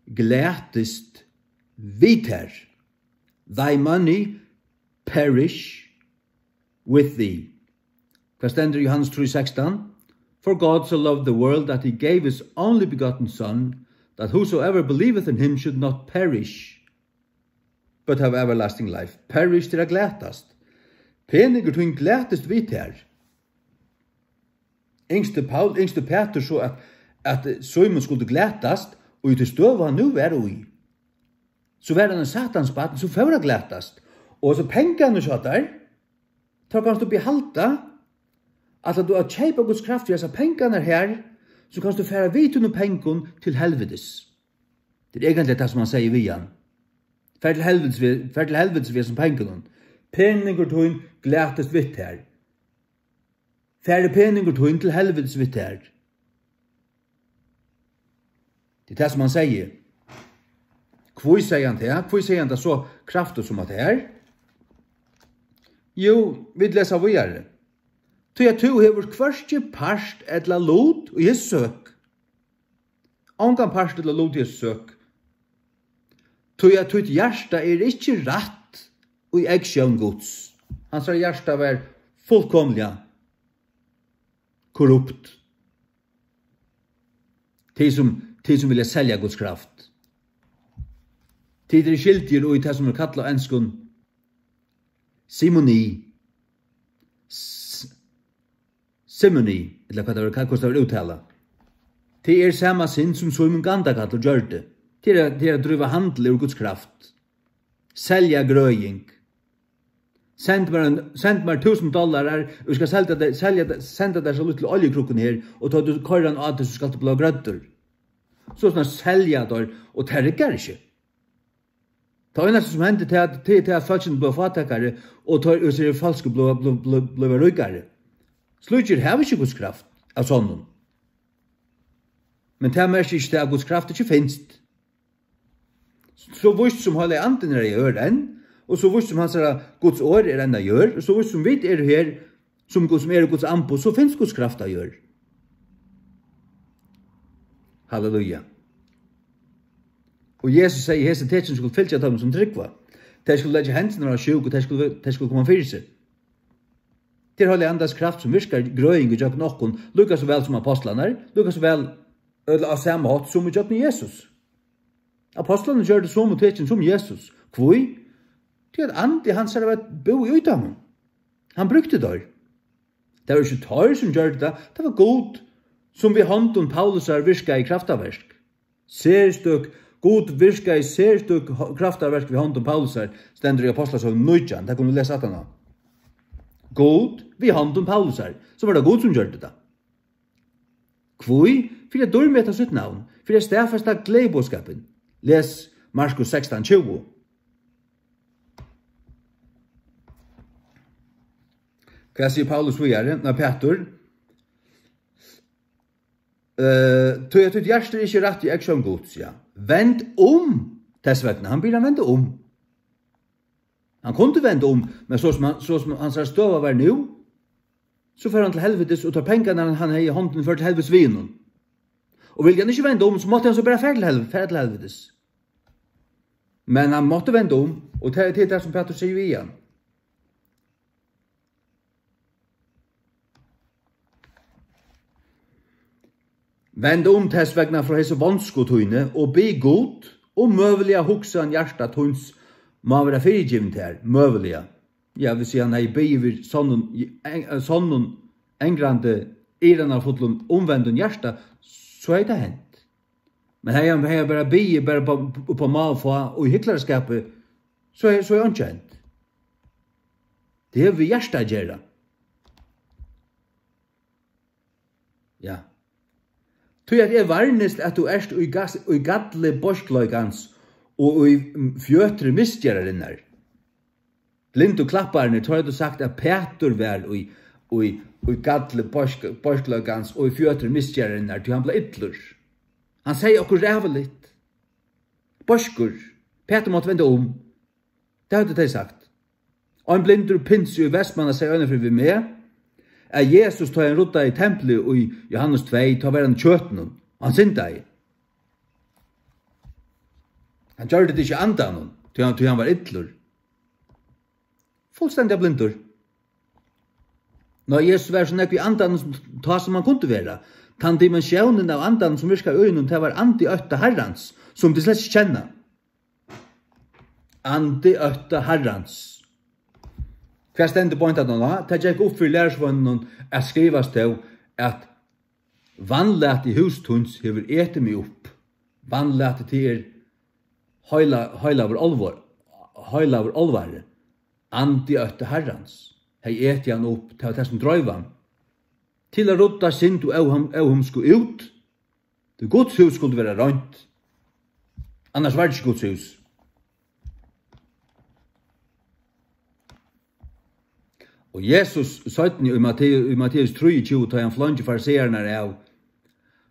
glatist við tær. Thy money perish with thee. Hvat stendur í Jóhannes trý sekstan? For God so loved the world that he gave his only begotten Son, that whosoever believeth in him should not perish, but have everlasting life. Perish, tað er at glatast. Peningur tín glatist við tær. Ynskti Paul, ynskti Pætur so, at, at Símun skuldi glatast, og í tí støðu hann nú var í, so var hann ein satans barn, so fór at glatast. Og so pengarnir hjá tær, teir kanst tú behalda, at tú at keypa Guds kraft við hesar pengarnar her, so kanst tú fara við tínum pengum til helvitis. Tað er eigentliga tað, sum hann segði við hann. Far til helvitis við, far til helvitis við hesum pengunum. Peningur tín glatist við tær. Fari peningur tín til helvitis við tær. Tað er tað, sum hann segði. Hví segði hann tað? Hví segði hann tað so kraftigt sum at tað er? Jú, vit lesa víðari. Tí at tú hevur hvørki part ella lut í hesi søk. Ongan part ella lut í hesi søk. Tí at títt hjarta er ikki rætt í eygsjón Guds. Hansara hjarta var fullkomiliga korrupt. Tit sum, tit sum vilja selja Guds kraft. Tit eru skyldigir í tað, sum er kallað á enskum simoni. S-, simoni, ella hvat tað var, hvussu tað var úttalað. Tað er sama synd, sum Símun Gandakallur gjørdi. Tað er, tað er at dríva handil úr Guds kraft. Selja grøðing. Send mær ein, send mær túsund dollarar, og eg skal selja tær, selja tær, senda tær so lítlu oljukrukkuna her, og tá tú koyrir hann á teg, so skalt tú blíva grøddur. So er tað at selja teir, og tað riggar ikki. Tað einasta, sum hendir, tað er, tað er, tað er, at fólkini blíva fátækari, og teir, og so eru falsku blíva, blíva, blíva, blíva ríkari. Slíkir hava ikki Guds kraft av sonnum. Men tað merkir ikki, at Guds kraft ikki finst. So víst sum Heilagi Andin er á jørð enn, og so víst sum hansara Guds orð er enn á jørð, og so víst sum vit eru her, sum Gud, sum eru Guds amboð, so finst Guds kraft á jørð. Halleluja. Og Jesus segði, hesi tekin skulu fylgja teimum, sum trúgva. Tey skulu leggja hendurnar á sjúk, og tey skulu, tey skulu koma fyri seg. Tað er Heilaga Andans kraft, sum virkar grøðing ígjøgnum okkum, líka so væl sum apostlarnar, líka so væl, ella á sama hátt sum ígjøgnum Jesus. Apostlarnir gjørdu somu tekin sum Jesus. Hví? Tí at andi hansara var, búði í teimum. Hann brúkti teir. Tað var ikki teir, sum gjørdu tað, tað var Gud, sum við hondum Paulusar virkaði kraftaverk. Serstøk, Gud virkaði serstøk ho-, kraftaverk við hondum Paulusar, stendur í Apostlasøguni nítjan, tað kunnu vit lesa aftaná. Gud við hondum Paulusar, so var tað Gud, sum gjørdi tað. Hví? Fyri at dýrmeta sítt navn, fyri at staðfesta gleðiboðskapin. Les Markus sekstan tjúgu. Hvat sigur Paulus víðari? Nei, Pætur. Eh, tí at títt hjarta er ikki rætt í eygsjón Guds, ja. Vend um, tess vegna. Hann biður hann venda um. Hann kundi venda um, men so sum hann, so sum hansara støða var nú, so fer hann til helvitis, og teir pengarnar, hann, hann hevði í hondini, fer til helvitis við honum. Og vildi hann ikki venda um, so mátti hann so bara fara til helv-, fara til helvitis. Men hann mátti venda um, og tað, tað er tað, sum Pætur sigur við hann. Vend um tess vegna frá hesi vonsku tíni og bið Gud, um møguliga hugsan hjarta tíns má vera fyrigivin tær, møguliga. Ja, vil siga, hann hevði biðið við sonnum, eng-, sonnum, angrandi, iðranafullum, umvendum hjarta, so hevði tað hent. Men hevði hann, hevði hann bara biðið, bara upp á, upp á má og fá, og í hyklaraskapi, so er, so er einki hent. Tað hevur við hjarta at gera. Ja. Tí at eg varnist, at tú ert í gas-, í galli beiskleikans og í, mm, fjøtri misgerðarinnar. Blindu klappararnir, teir høvdu sagt, at Pætur var í, í, í galli beisk-, beiskleikans og í fjøtri misgerðarinnar, tí hann bleiv illur. Hann segði okkurt ræðuligt. Beiskur. Pætur mátti venda um. Tað høvdu tey sagt. Ein blindur í Pinsu í Vestmanna segði einaferð við meg, at Jesus, tá hann ruddaði templið í Jóhannes tvey, tá var hann í kjøtinum. Hann syndaði. Hann gjørdi tað ikki í andanum, tí hann, tí hann var illur. Fullstendiga blindur. Nei, Jesus var so nógv í andanum, sum, tá sum hann kundi vera. Tann dimensiónin av andanum, sum virkar í honum, tað var andi ótta Harrans, sum tit slett ikki kenna. Andi ótta Harrans. Hvat stendur beint aftan á? Tað gekk upp fyri lærisveinunum, at skrivast stóð, at vanlætið hús tíns hevur etið meg upp. Vanlætið, tað er heila-, heilagur álvor-, heilagur álvari. Andi ótta Harrans hevði etið hann upp, tað var tað, sum dreiv hann. Til at rudda synd og óhum-, óhumsku út. Tí Guds hús skuldi vera reint. Annars var tað ikki Guds hús. Og Jesus seinni í Matteus, í Matteus trýogtjúgu, tá hann fleingir fariseararnar av,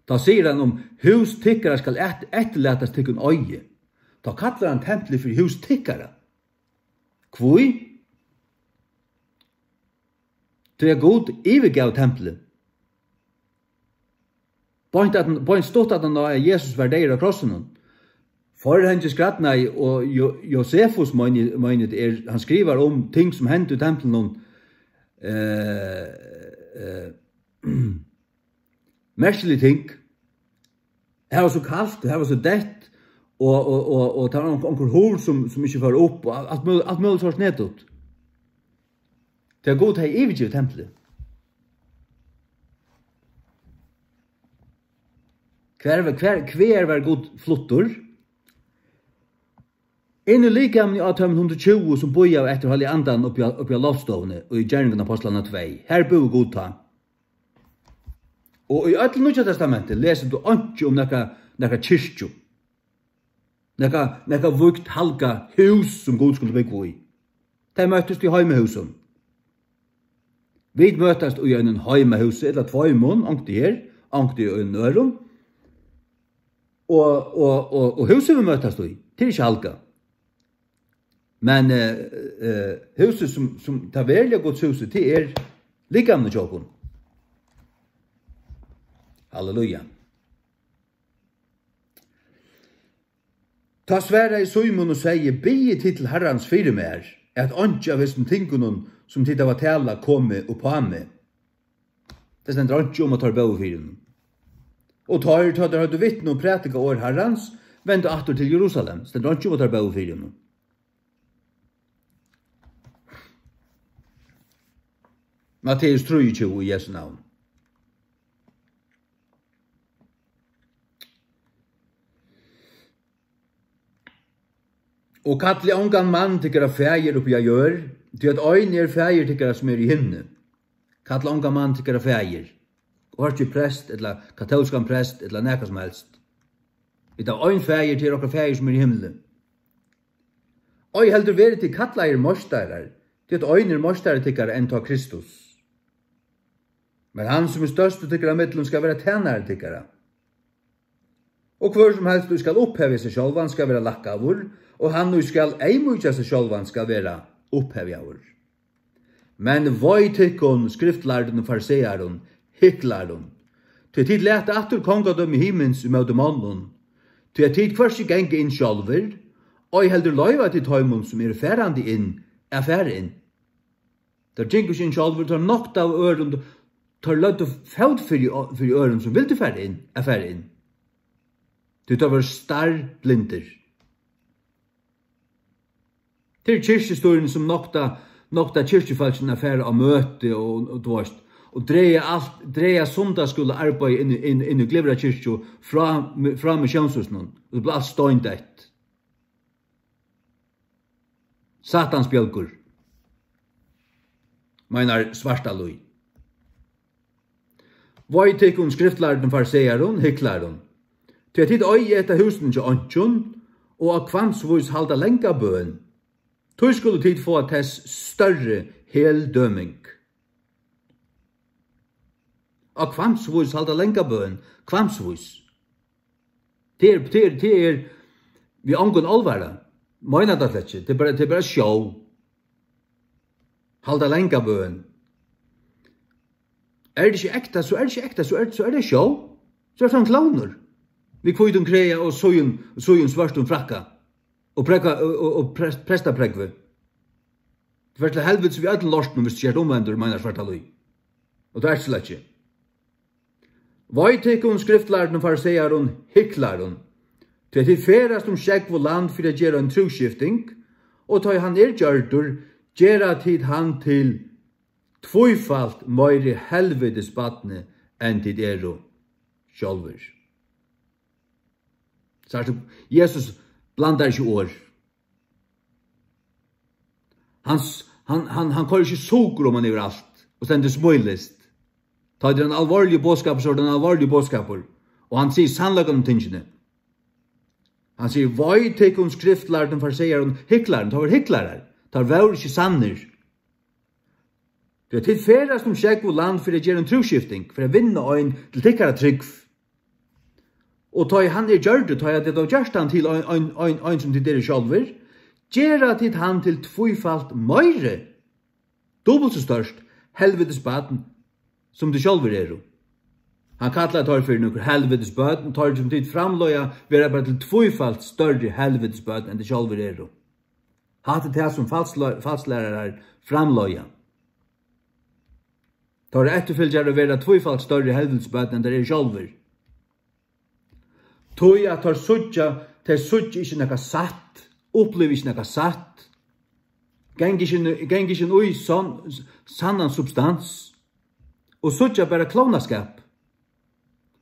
tá sigur hann: Um hús tykkara skal at-, eftirlatast tykkum oyði, tá kallar hann templið fyri hús tykkara. Hví? Tí at Gud yvirgav templið. Beint at, beint stutt at hann, Jesus var deyður á krossinum. Forhangið skrædnaði, og Jo-, Josefus, meini, meini eg er, hann skrivar um ting, sum hendu í templinum. Eh, eh, merkilig ting. Her var so kalt, her var so deytt, og, og, og, og tað var onk-, onkur hurð, sum, sum ikki fór upp, og alt møguligt, alt møguligt sort snedigt. Tí Gud hevði yvirgivið templið. Hvar var, hvar, hvar var Gud fluttur? Inn í likamini á teimum hundrað og tjúgu, sum bíðaðu eftir Heilaga Andanum uppi á, uppi á loftstovuni í Gerningarnar Ápostlarnar tvey. Har búði Gud tá. Og í øllum Nýggja Testamenti lesur tú einki um nakra, nakra kirkju. Nakað, nakað vígt, halgað hús, sum Gud skuldi búgva í. Tey møttust í heimahúsum. Vit møtast í einum heimahúsi, ella tveimum, onkuntíð her, onkuntíð í einum øðrum. Og, og, og, og húsið vit møtast í, tað er ikki halgað. Men, eh, eh, húsið, sum, sum tað veruliga Guds húsið, tað er likamið hjá okkum. Halleluja. Tá svaraði Símun og segði: Biðið tit til Harrans fyri mær, at einki av hesum tingunum, sum tit hava talað, komi upp á meg. Tað stendur einki um, at teir bóðu fyri honum. Og teir, tá teir høvdu vitni og prædika orð Harrans, vendu aftur til Jerusalem. Stendur einki um, at teir bóðu fyri honum. Matteus trýogtjúgu, í Jesu navn. Og kallið ongan mann tykkara faðir uppi á jørð, tí at ein er Faðir tykkara, sum er í himni. Kallið ongan mann tykkara faðir. Og hvørki prest, ella katólskan prest, ella nakað sum helst. Vit hava ein Faðir, tað er okkara Faðir, sum er í himli. Ei heldur verið tit kallaðir meistarar, tí at ein er meistari tykkara enn tá Kristus. Men hann, sum er størstur tykkara millum, skal vera tænari tykkara. Og hvør sum helst, ið skal upphevja seg sjálvan, skal vera lækkaður, og hann, ið skal eyðmýkja seg sjálvan, skal vera upphevjaður. Men vei tykkum, skriftlærdu og farisearum, hyklarum! Tí tit lata aftur kongadømi himins ímóti monnum, tí at tit hvørki ganga inn sjálvir, ei heldur loyva tit teimum, sum eru farandi inn, at fara inn. Teir gingu ikki inn sjálvir, teir noktaðu øðrum, teir løgdu fót fyri, fyri øðrum, sum vildu fara inn, at fara inn. Tí teir vóru starblindir. Tað eru kirkjustýrini, sum nokta, nokta kirkjufólkini at fara á møti og, og, tú veist, og draga alt, draga sunnudagsskúlaarbeiðið inn í, inn, inn í Glyvra kirkju frá, frá missiónshúsinum. Og tað bleiv alt steindeytt. Satans bjálkur. Meinar svarta líð. Vei tykkum, skriftlærdu og farisearum, hyklarum! Tí at tit eiga hetta húsini hjá einki, og á Hvammsvís halda langa bøn. Tí skulu tit fáa tess størri heldøming. Á Hvammsvís halda langa bøn. Hvammsvís. Tað er, tað er, tað er við ongum álvara. Meina tað slett ikki. Tað er bara, tað er bara sjó. Halda langa bøn. Er tað ikki ekta, so er tað ikki ekta, so er, so er tað sjó. So er tað ein klovnur. Við hvítum klæða og síðum, síðum svørtum frakka. Og prógva, og, og, og pres-, prestaprógvi. Tú fert til helvitis við øllum lortinum, viss tú ert umvendur, meinar svarta líð. Og tað ert slett ikki. Vei tykkum, skriftlærdu og farisearum, hyklarum! Tí at tit ferðast um sjógv og land fyri at gera ein trúskifting, og tá ið hann er gjørdur, gera tit hann til tvífalt meiri helvitisbarni, enn tit eru sjálvir. Sært tú, Jesus blandar ikki orð. Hann s-, hann, hann, hann koyrir ikki sukur oman yvir alt og stendur smílist. Tá tað er ein alvorligur boðskapur, so er tað ein alvorligur boðskapur. Og hann sigur sannleikan um tingini. Hann sigur: Vei tykkum, skriftlærdu og farisearum, hyklarum! Teir vóru hyklarar. Teir vóru ikki sannir. Tí at tit ferðast um sjógv og land fyri at gera ein trúskifting, fyri at vinna ein til tykkara trúgv. Og tá ið hann er gjørdur, tá ið tit hava gjørt hann til ein, ein, ein, ein sum tit eru sjálvir, gera tit hann til tvífalt meiri, dupult so stórt, helvitisbarn, sum tit sjálvir eru. Hann kallar teir fyri nøkur helvitisbørn, og teir sum tit framleiða, verða bara til tvífalt størri helvitisbørn, enn tit sjálvir eru. Hatta er tað, sum falslø-, falslærarar framleiða. Teirra eftirfylgjarar verða tvífalt størri helvitisbørn, enn teir eru sjálvir. Tí at teir síggja, tey síggja ikki nakað satt, uppliva ikki nakað satt, ganga ikki inn, ganga ikki inn í sann, sannan substans, og síggja bara klovnaskap.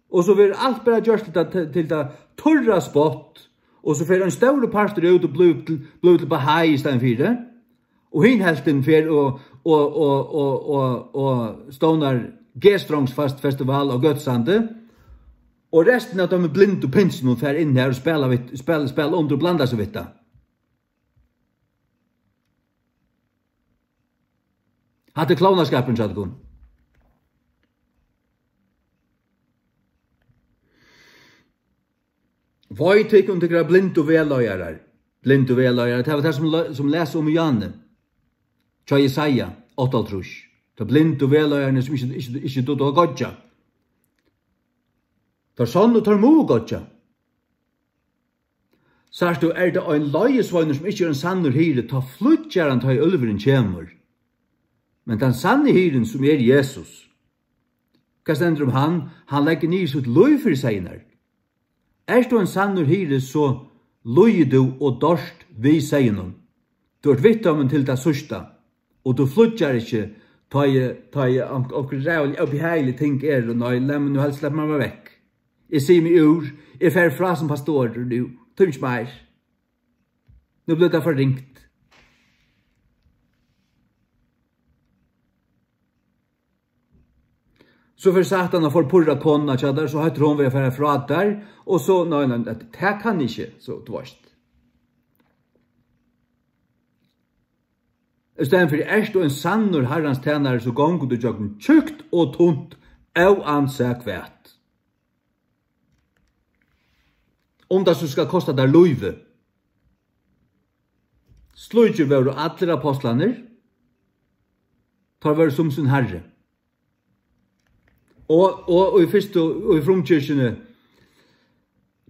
Og so verður alt bara gjørt til tað, til, til tað turra spott, og so fer ein stórur partur út og blívur til, blívur til bahai í staðin fyri. Og hin helvtin fer og, og, og, og, og, og stovnar G-Strongs fast festival á Gøtusandi. Og restin av teimum blindu pinsunum fer inn har og spæla við, spæla, spæla undir og blanda seg við tað. Hatta er klovnaskapurin hjá tykkum. Vei tykkum, tykkara blindu vegleiðarar. Blindu vegleiðarar, tað var tað, sum le-, sum las um í áðni. Hjá Jesaja áttaoghálvtrýss. Teir blindu vegleiðararnir, sum ikki, ikki, ikki dugdu at goyggja. Teir sonnu, teir mugu goyggja. Sært tú, er tað ein leiðisveinur, sum ikki er ein sannur hirði, tá flýggjar hann, tá ið úlvurin kemur. Men tann sanni hirðin, sum er Jesus, hvat stendur um hann? Hann leggur niður sítt lív fyri seyðirnar. Ert tú ein sannur hirði, so lýðir tú og doyrt við seyðinum. Tú ert við teimum til tað síðsta, og tú flýggjar ikki, tá ið, tá ið onk-, onkur ræðulig, óbehagilig ting er, og nei, lat meg nú helst, sleppa mær vekk. Eg sigi meg úr, eg fari frá sum pastorur nú, tími ikki meir. Nú bleiv tað for ringt. So fer Satan at forpurra konuna hjá tær, so hóttir hon við at fara frá tær, og so, nei, nei, tað, tað kann eg ikki, so, tú veitst. Í staðin fyri, ert tú ein sannur Harrans tænari, so gongur tú gjøgnum tjúkt og tunt, óansæð hvat. Um tað so skal kosta tær lívið. Slíkir vóru allir ápostlarnir, teir vóru sum sín Harri. Og, og, og í fyrstu, og í frumkirkjuni,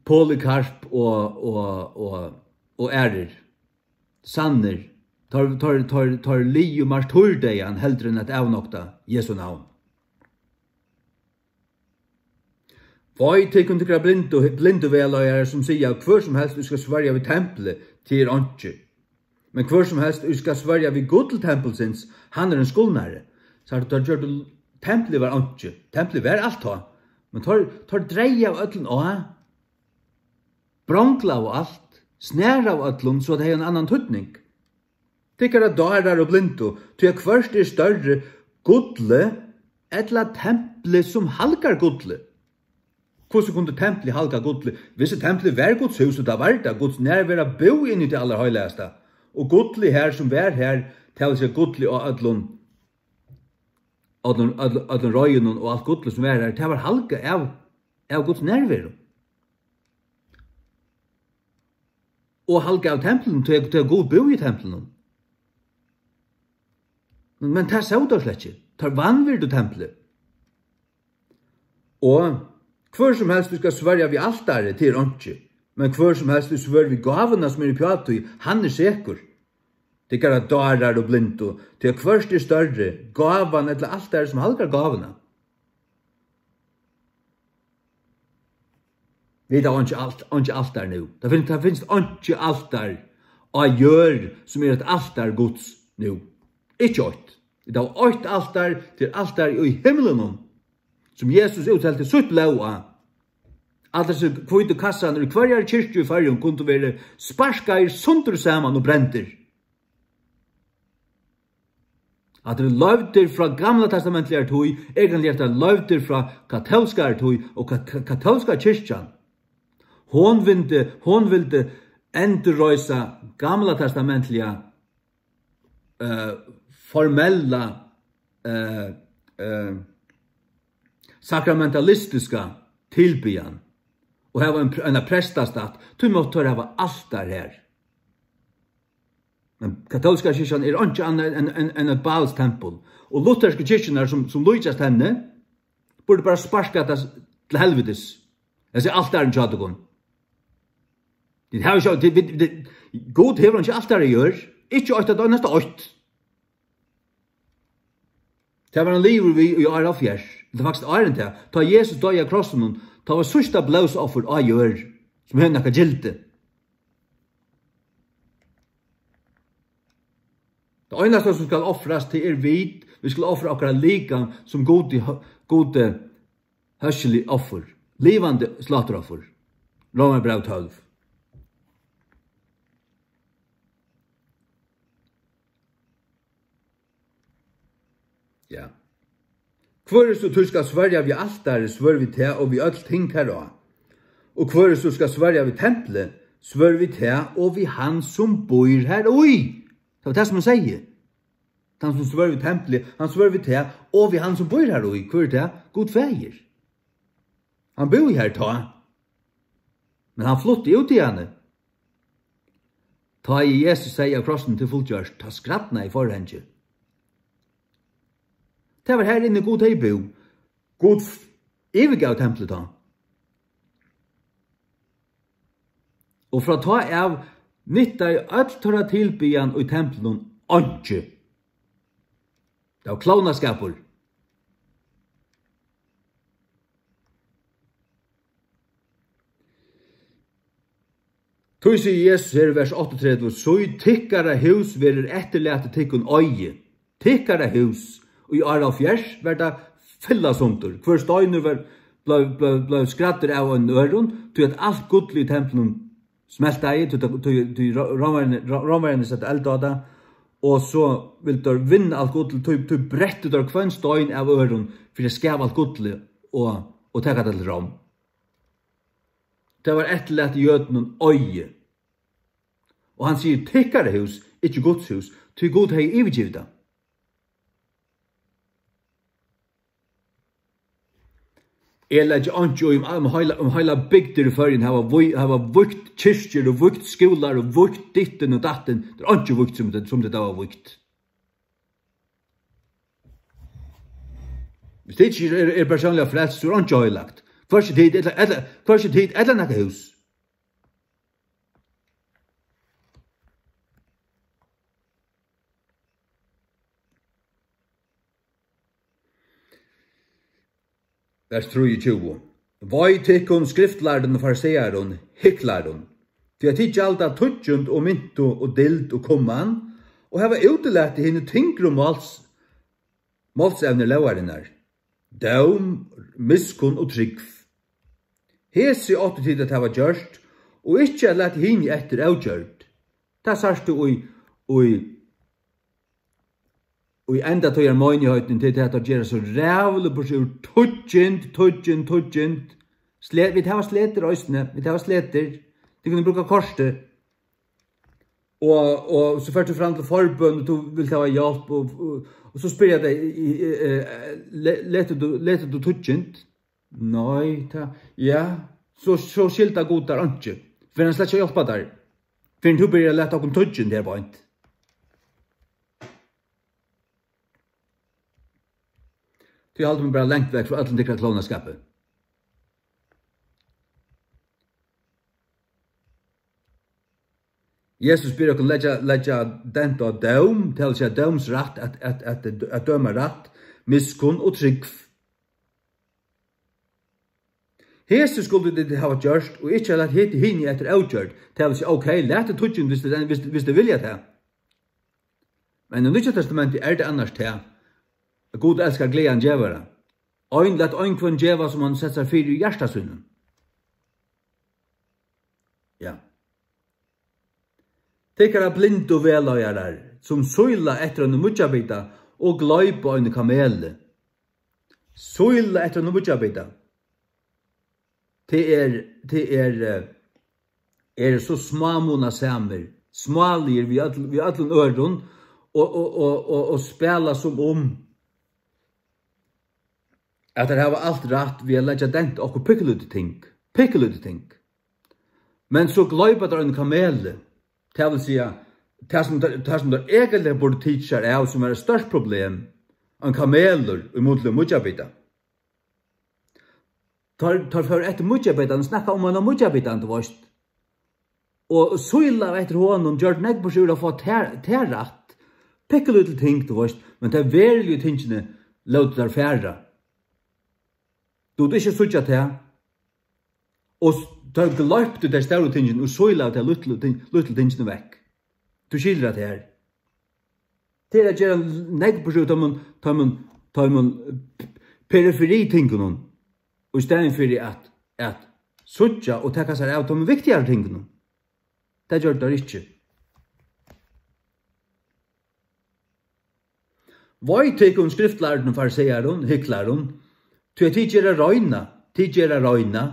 Polykarp og, og, og, og aðrir, sannir, teir, teir, teir, teir ligu martýrdeyðan heldur enn at avnokta Jesu navn. Vei tykkum, tykkara blindu, blindu vegleiðarar, sum siga, hvør sum helst, ið skal svørja við templi, tað er einki. Men hvør sum helst, ið skal svørja við gull tempilsins, hann er ein skulnari. So teir gjørdu, templið var einki. Templið var alt tá. Men teir, teir dreygdu av øllum á, bronglaðu alt, snaraðu øllum, so at tað hevði ein annan týdning. Tykkara dárar og blindu, tí at hvørt er størri, gullið ella templið, sum halgar gullið. Hvussu kundi templið halga gullið? Hvis templið var Guds hús, og tað var tað, Guds nærvera búði inni í tí allarheilagasta, og gullið har, sum var har, tað vil siga gullið á øllum, øllum, øllum, øllum reiðunum og alt gullið, sum var har, tað var halgað av, av Guds nærveru. Og halgað av templinum, tí, tí Gud búði í templinum. Men, men tað sóu teir slett ikki. Teir vanvirdu templið. Og hvør sum helst, ið skal svørja við altarið, tað er einki. Men hvør sum helst, ið svør við gávuna, sum er uppi á tí, hann er sekur. Tykkara dárar og blindu, tí at hvørt er størri, gávan ella altarið, sum halgar gávuna. Vit hava einki alt-, einki altar nú. Tað finst, tað finst einki altar á jørð, sum er eitt altar Guds nú. Ikki eitt. Vit hava eitt altar, tað er altarið í himlunum, sum Jesus úthelti sítt blóð á. Allir hesir hvítu kassarnir í hvørjari kirkju í Føroyum kundu verið sparkaðir sundur saman og brendir. At tað er loyvdir frá gamla testamentligari tíð, eigentliga er tað loyvdir frá katólskari tíð, og ka-, ka-, katólska kirkjan, hon vildi, hon vildi endurreisa gamla testamentliga, eh, formella, eh, eh, sakramentalistiska tilbiðan og hava ein pr-, eina prestastatt, tí máttu teir hava altar har. Men katólska kirkjan er einki annað enn, enn, enn eitt Baals tempul. Og luthersku kirkjurnar, sum, sum líkjast henni, burdu bara sparkað tað til helvitis. Hesi altarini hjá tykkum. Tit hava ikki, tit, tit, tit, Gud hevur einki altar á jørð. Ikki eitt, eitt einasta eitt. Tað var hann liðugur við í ár hálvfjerðs. Tað er faktiskt áðrenn tað. Tá Jesus doyði á krossinum, tá var síðsta blóðsoffur á jørð, sum hevur nakað gildi. Tað einasta, sum skal ofrast, tað er vit. Vit skulu ofra okkara likam sum Gudi, Gudi hóskiligt offur, livandi sláturoffur. Rómarbræv tólv. Ja. Hvør er so, tú skal svørja við altarið, svør við tað og við øll ting har á. Og hvør er so, skal svørja við templið, svør við tað og við hann, sum býr har í. Tað var tað, sum hann segði. Tann, sum svør við templið, hann svør við tað og við hann, sum býr har í. Hvør er tað? Gud faðir. Hann búði har tá. Men hann flutti út í henni. Tá ið Jesus segði á krossinum, tað er fullgjørt, tá skrædnaði forhangið. Tað var har inni, Gud hevði búð. Gud f-, yvirgav templið tá. Og frá tá av nyttaði øll teirra tilbiðjan í templinum einki. Tað var klovnaskapur. Tí sigur Jesus her í vers áttaogtretivu: "Sí, tykkara hús verður eftirlatið tykkum oyði." Tykkara hús. Í ár hálvfjerðs var tað fillað sundur. Hvør steinur var, bleiv, bleiv, bleiv skræddur av einum øðrum, tí at alt gullið í templinum smeltaði, tí, tí, tí, tí Ró-, Rómverjarnir, Ró-, Rómverjarnir settu eld á tað, og so vildu teir vinna alt gullið, tí, tí brettu teir hvønn stein av øðrum fyri at skava alt gullið og, og taka tað til Róm. Tað var eftirlatið jødunum oyði. Og hann sigur: "Tykkara hús, ikki Guds hús, tí Gud hevði yvirgivið tað." Eg leggi einki í, um, um heila, um heila bygdir í Føroyum hava ví-, hava vígt kirkjur og vígt skúlar og vígt dittin og dattin. Tað er einki vígt sum tað, sum tað var vígt. Hvis tað ikki er, er, er persónliga frelst, so er einki heilagt. Hvørki tit ella, ella, hvørki tit ella nakað hús. Vers trýogtjúgu. Vei tykkum, skriftlærðum og farisearum, hyklarum, tí at tit gjalda tíggjund og myntu og dyld og kumman, og hava útilatið hini tyngru máls-, málsevnir lógarinnar, dóm, miskunn og trúgv. Hesi áttu tit at hava gjørt, og ikki at latið hini eftir ógjørd. Tað sært tú í, í í endatíðar meinigheitin, til tað at gera so ræðuligt burtur úr tíggjund, tíggjund, tíggjund. Sle-, vit hava sletur eisini, vit hava sletur. Tit kunnu brúka kortið. Og, og so fert tú fram til forbøn, og tú vilt hava hjálp, og, og, og so spyrja tey, í, í, eh, le-, letur tú, letur tú tíggjund? Nei, tað, ja, so, so skilta gudar einki. Fyrr enn slett ikki at hjálpa tær. Fyrr enn tú byrjar at lata okkum tíggjund her beint. Tí haldi meg bara langt vekk frá øllum tykkara klovnaskapi. Jesus biður okkum leggja, leggja dent á dóm, tað vil siga dómsrætt, at, at, at, at døma rætt, miskunn og trúgv. Hesi skuldu tit hava gjørt, og ikki latið hini eftir ógjørd. Tað vil siga, ok, latið tíggjund, hvis tit, hvis, hvis tit vilja tað. Men í Nýggja Testamenti er tað annars tað, at Gud elskar glaðan gevara. Ein, lat ein hvønn geva, sum hann setir sær fyri í hjarta sínum. Ja. Tykkara blindu vegleiðarar, sum síla eftir einum mýggjabita og gloypa einum kameli. Síla eftir einum mýggjabita. Tað er, tað er, eh, eru so smámunasamir, smáligir við øll, við øllum øðrum og, og, og, og, og spæla sum um at teir hava alt rætt við at leggja dent á okkurt pikkulítið ting, pikkulítið ting. Men so gloypa teir ein kameli, tað vil siga, tað sum teir, tað sum teir egentliga burdu tikið sær av, sum er eitt stórt problem, ein kamelur í mun til ein mýggjabita. Teir, teir fóru eftir mýggjabitanum, snakka um eina mýggjabitan, tú veist. Og síla eftir honum, gjørdu nógv burtur úr at fáa tað, tað rætt. Pikkulítil ting, tú veist, men tey veruligu tingini lótu teir fara. Tú, tú ikki síggja tað. Og s-, teir gloyptu tey stóru tingini og sílaðu tey lítlu ting-, lítlu tingini vekk. Tú skilur tað her. Tað er at gera nógv burtur úr teimum, teimum, teimum periferitingunum, í staðin fyri at, at síggja og taka sær av teimum viktigari tingunum. Tað gjørdu teir ikki. Vei tykkum, skriftlærðum, farisearum, hyklarum, tí at tit gera reina, tit gera reina,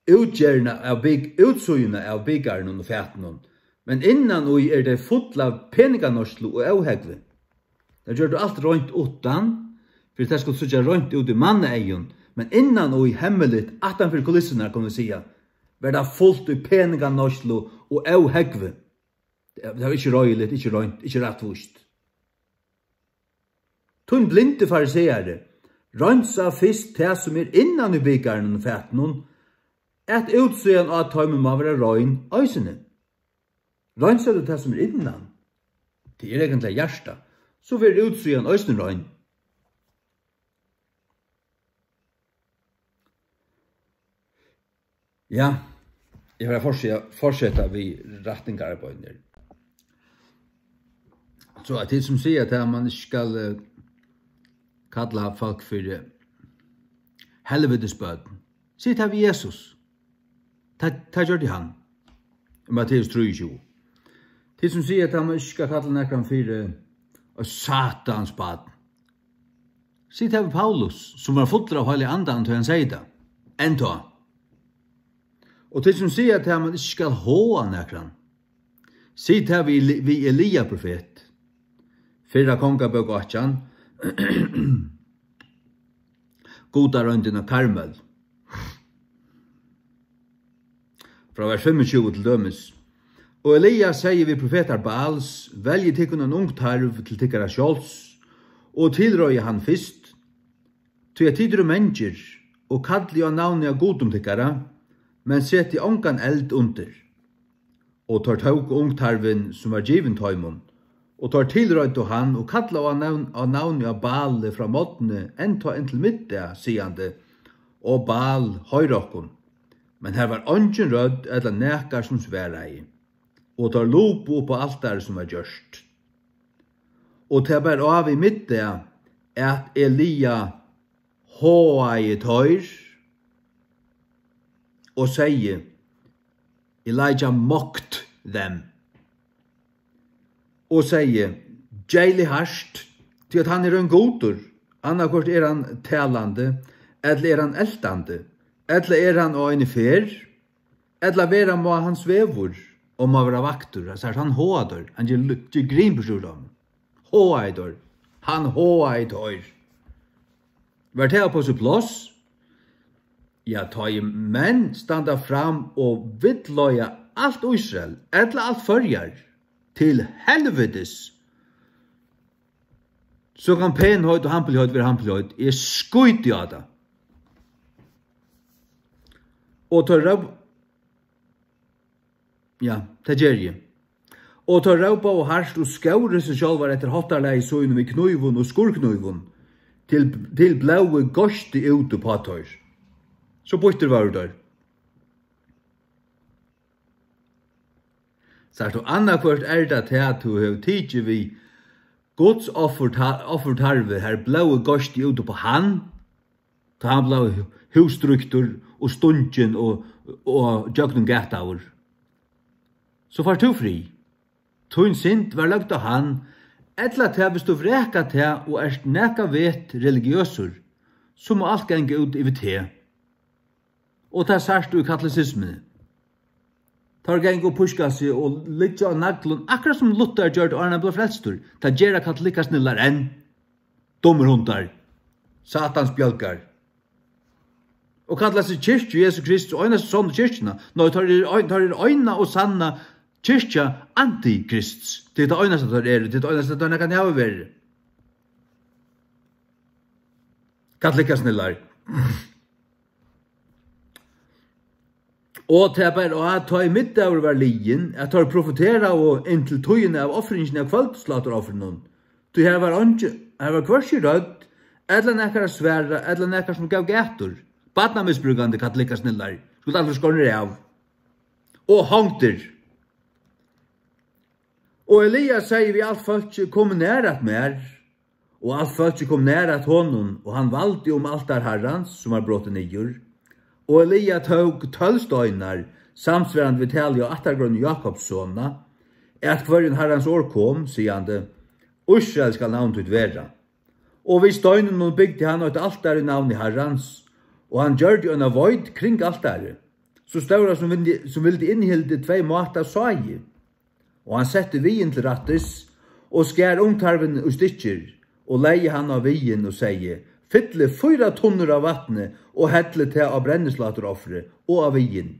útgerðina av bik-, útsíðuna av bikarinum og fatinum, men innan í eru tey full av peninganeyslu og óhógvi. Tey gjørdu alt reint uttan, fyri tað skuldi síggja reint út í mannaeygum, men innan í, hemmiligt, aftan fyri kulissurnar, kunnu vit siga, var tað fult í peninganeyslu og óhógvi. Tað var ikki reiðiligt, ikki reint, ikki rættvíst. Tín blindi fariseari, reinsa fyrst tað, sum er innan í bikarinum og fatinum, at útsíðan á teimum má vera rein eisini. Reinsa tú tað, sum er innan, tað er eigentliga hjartað, so verður útsíðan eisini rein. Ja, eg fari at forseta, forseta við rættingararbeiðinum. So at tit, sum siga, at man ikki skal, eh, kalla fólk fyri helvitisbørn, sig tað við Jesus. Tað, tað gjørdi hann. Í Matteus trýogtjúgu. Tit, sum siga, at man ikki skal kalla nakran fyri eitt Satans barn, sig tað við Paulus, sum var fullur av Heilaga Andanum, tá hann segði tað. Enntá. Og tit, sum siga, at man ikki skal háða nakran, sig tað við Eli-, við Elia profet. Fyrra Kongabók átjan. Gudaroyndin á Karmel. Frá vers fimmogtjúgu til dømis. Og Elia segði við profetar Baals: Veljið tykkum ein ungtarv til tykkara sjálvs, og tilreiðið hann fyrst, tí at tit eru mangir, og kallið á navnið á gudum tykkara, men setið ongan eld undir. Og teir tóku ungtarvin, sum var givin teimum, og teir tilreiddu hann og kallaðu á navn, á navnið á Baali frá morgni enntá inntil middag, sigandi: O Baal, hoyr okkum. Men har var eingin rødd ella nakar, sum svaraði. Og teir lupu upp á altarið, sum var gjørt. Og tað bar á við middag, at Elia háaði teir og segði: Elijah mocked them. Og segði: Geyli hart, tí at hann er ein gudur. Annaðhvørt er hann talandi, ella er hann eltandi, ella er hann á eini ferð, ella vera má hans vegur, og má vera vaktur. Altso, hann háar teir, hann ger, ger grin burtur úr teimum. Háaði teir, hann háaði teir. Var tað á sín pláss? Ja, tá ið menn standa fram og villleiða alt Ísrael, ella alt Føroyar, til helvitis, so kann penheit og hampiliheit vera hampiliheit. Eg skíti á tað. Og teir róp-, ja, tað geri eg. Og teir rópaðu hart og skóru seg sjálvar eftir háttarlagi sínum við knívum og skurðknívum til, til blóðið goysti út uppá teir. So býttir vóru teir. Sært tú, annaðhvørt er tað tað, tú hevur tikið við Guds offurta-, offurtarvi, har blóðið goysti út uppá hann, tá hann bleiv hú-, húsdrýgdur og stungin og, og gjøgnumgataður. So fært tú frið. Tín synd var løgd á hann, ella tað, viss tú vrakar tað og ert nakað vet religiøsur, so má alt ganga út yvir teg. Og tað sært tú í katolisismuni. Teir ganga og píska seg og liggja á naglum, akkurát sum Luther gjørdi, áðrenn hann bleiv frelstur. Tað gera katolikkasnillar enn. Dummir hundar. Satans bjølgar. Og kalla seg kirkju Jesu Krists, einastu sonnu kirkjuna. Nei, teir eru ein-, teir eru eina og sanna kirkja antikrists. Tað er tað einasta, teir eru. Tað er tað einasta, teir nakrantíð hava verið. Katolikkasnillar. Og tað bar á, tá ið middagur var liðin, at teir profeteraðu inntil tíðina av ofringini av kvøldslátturoffrinum. Tí har var eingi, har var hvørki rødd, ella nakar at svara, ella nakar, sum gav gætur. Barnamisbrúkandi katolikkasnillar skuldu allir skornir av og hongdir. Og Elia segði við alt fólkið: Komið nær at mær. Og alt fólkið kom nær at honum, og hann valdi um altar Harrans, sum var brotið niður. Og Elia tók tólv steinar, samsvarandi við talið á ættargreinum Jakobs sona, at hvørjum Harrans orð kom, sigandi: Ísrael skal navn títt vera. Og við steinunum bygdi hann eitt altar í navni Harrans, og hann gjørdi eina veit kring altarið, so stóra, sum vildi, sum vildi innihildið tvey máta sáði. Og hann setti viðin til rættis, og skar ungtarvin í stykkir, og legði hann á viðin, og segði: Fyllið fýra tunnur av vatni, og hellið tað á brennisláturoffrið og á viðin.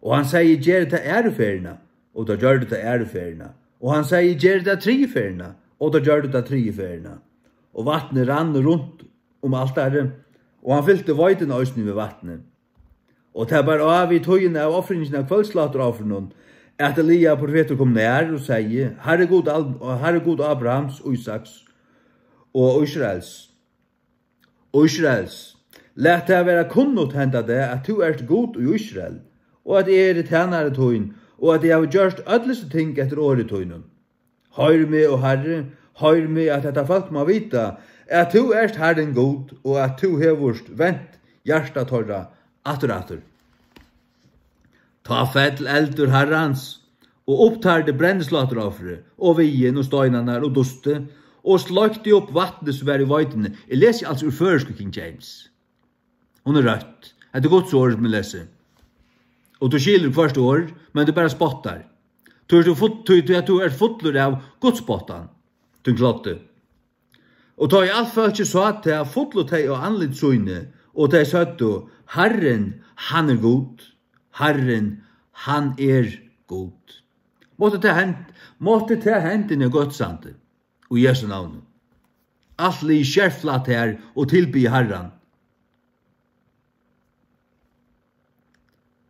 Og hann segði: Gerið tað aðru ferðina, og teir gjørdu tað aðru ferðina. Og hann segði: Gerið tað triðju ferðina, og teir gjørdu tað triðju ferðina. Og vatnið rann runt um altarið, og hann fylti veitina eisini við vatni. Og tað bar á við tíðina av ofringini av kvøldslátturoffrinum, at Elia profetur kom nær og segði: Harri Gud Al-, Harri Gud Abrahams, Ísaks og Ísraels, Ísraels, lat tað vera kunnugt henda dag, at tú ert Gud í Ísrael, og at eg eri tænari tín, og at eg havi gjørt øll hesi ting eftir orði tínum. Hoyr meg, o Harri, hoyr meg, at hetta fólk má vita, at tú ert Harrin Gud, og at tú hevur vent hjarta teirra aftur aftur. Tá fell eldur Harrans og upptærdi brennislátturoffrið og viðin og steinarnar og dustið og sloykti upp vatnið, sum var í veituni. Eg lesi altso úr føroysku King James. Hon er røtt. Hetta er Guds orð, sum eg lesi. Og tú skilur hvørt orð, men tú bara spottar. Tú ert full-, tú, tú, tú ert fullur av gudsspottan, tín kloddi. Og tá ið alt fólkið sá tað, fullu tey á andlit síni, og tey søgdu: Harrin, hann er Gud. Harrin, hann er Gud. Mátti tað hent, mátti tað hent inni á Gøtusandi, í Jesu navni. Alt lið skerflatt her og tilbiði Harran.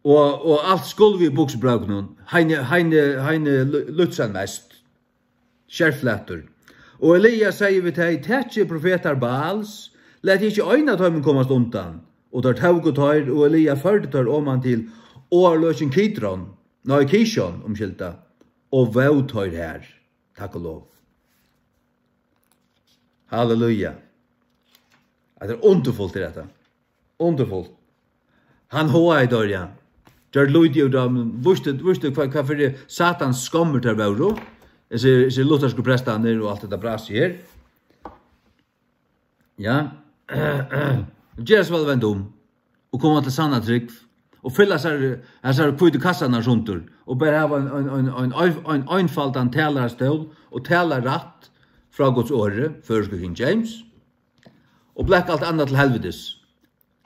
Og, og alt skulv í buksubrókunum, Heini, Heini, Heini Lu-, Lützen mest. Skerflatur. Og Elia segði við tey: Takið profetar Baals, latið ikki ein av teimum komast undan. Og teir tóku teir, og Elia førdi teir oman til áarløkin Kidron, nei, Kishon, umskylda, og vóðu teir har. Takk og lov. Halleluja. Hetta er undurfult, er hetta. Undurfult. Hann háaði teir, ja. Gjørdi lítið úr teimum, vísti, vísti, hvat, hvat fyri satans skommur teir vóru. Hesir, hesir luthersku prestarnir og alt hetta brasið her. Ja. Ger so væl at venda um og koma til sanna trúgv og fylla sær, hasar hvítu kassarnar sundur og bara hava ein, ein, ein, ein, ein, ein einfaldan talarastól og tala rætt frá Guds orði, føroysku King James, og blaka alt annað til helvitis.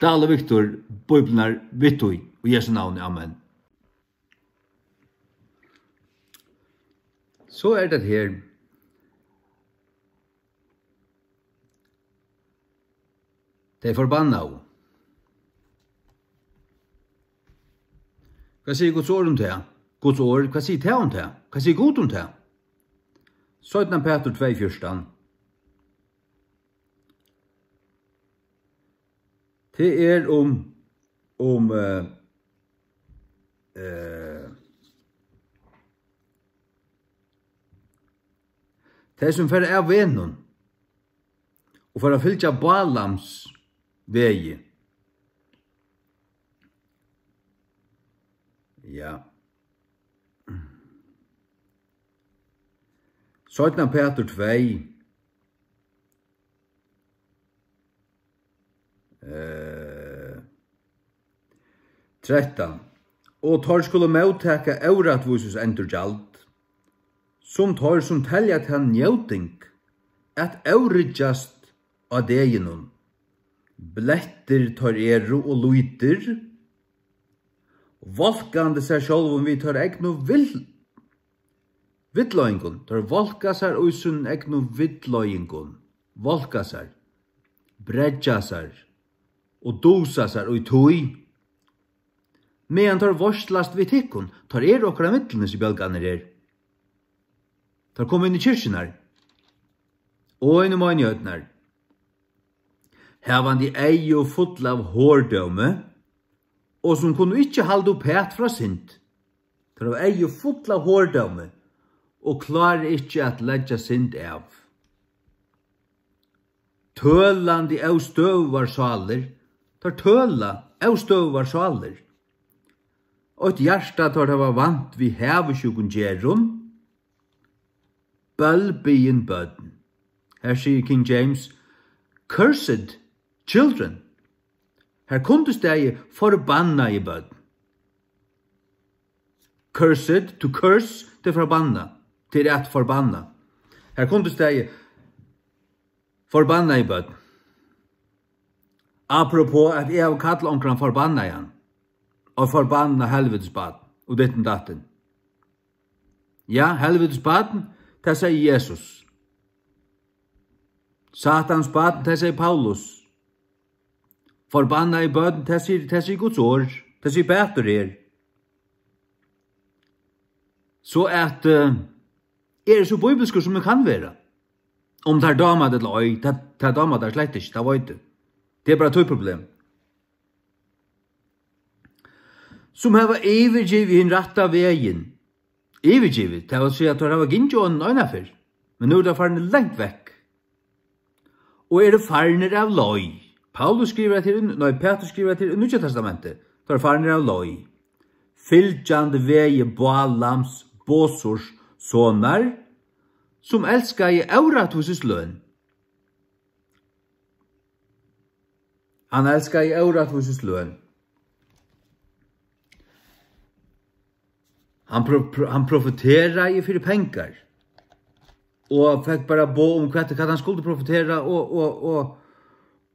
Dahl og Victor, Bíbliurnar við tí, í Jesu navni, amen. So er tað her. Tey forbannaðu. Hvat sigur Guds orð um tað? Guds orð, hvat sigur tað um tað? Hvat sigur Gud um tað? Seinna Pætur tvey fjúrtan. Tað er um, um, eh, eh, tey, sum fara av vegnum og fara at fylgja Bálams vegi. Ja. Seinna Pætur tvey. Eh, trettan. Og teir skulu móttaka órættvísis endurgjald, sum teir, sum telja tað njóting at óryggjast á deginum. Blettir teir eru og lýtir, volkandi sær sjálvum við teir egnu vil-, villleiðingum. Teir volka sær í sínum egnu villleiðingum, volka sær, breggja sær og dusa sær í tí, meðan teir veitslast við tykkum. Teir eru okkara millum, hesir bjálkarnir her. Teir koma inn í kirkjurnar og inn í meinigheiternar, havandi eygu full av hordómi, og sum kunnu ikki halda uppat frá synd. Teir hava eygu full av hordómi og klára ikki at leggja synd av. Tølandi óstøðugar sálir, teir tøla óstøðugar sálir. Eitt hjarta teir hava vant við havisjúkum gerðum, bølbiðin børn. Her sigur King James, "Cursed children." Her kundi staðið forbannaði børn. Cursed, to curse, tað er forbanna. Tað er at forbanna. Her kundi staðið forbannaði børn. Apropos at eg havi kallað onkran forbannaðan. Og forbanna helvitisbarn. Og ditten datten. Ja, helvitisbarn, tað segði Jesus. Satans barn, tað segði Paulus. Forbannaði børn, tað sigur, tað sigur Guds orð. Tað sigur Pætur her. So at, eh, eg eri so bíbilskur, sum eg kann vera. Um tær dámar tað ella ei, tað, tað dámar tær slett ikki, tað veit eg. Tað er bara títt problem. Sum hava yvirgivið hin rætta vegin. Yvirgivið, tað vil siga, at teir hava gingið honum eina ferð, men nú eru teir farnir langt vekk. Og eru farnir av leið. Paulus skrivar til, nei, Pætur skrivar til í Nýggja Testamenti. Teir eru farnir av leið. Fylgjandi vegi Bálams, Bosors sonar, sum elskaði órættvísis løn. Hann elskaði órættvísis løn. Hann pro-, pro-, hann profeteraði fyri pengar. Og fekk bara boð um hvat, hvat hann skuldi profetera og, og, og,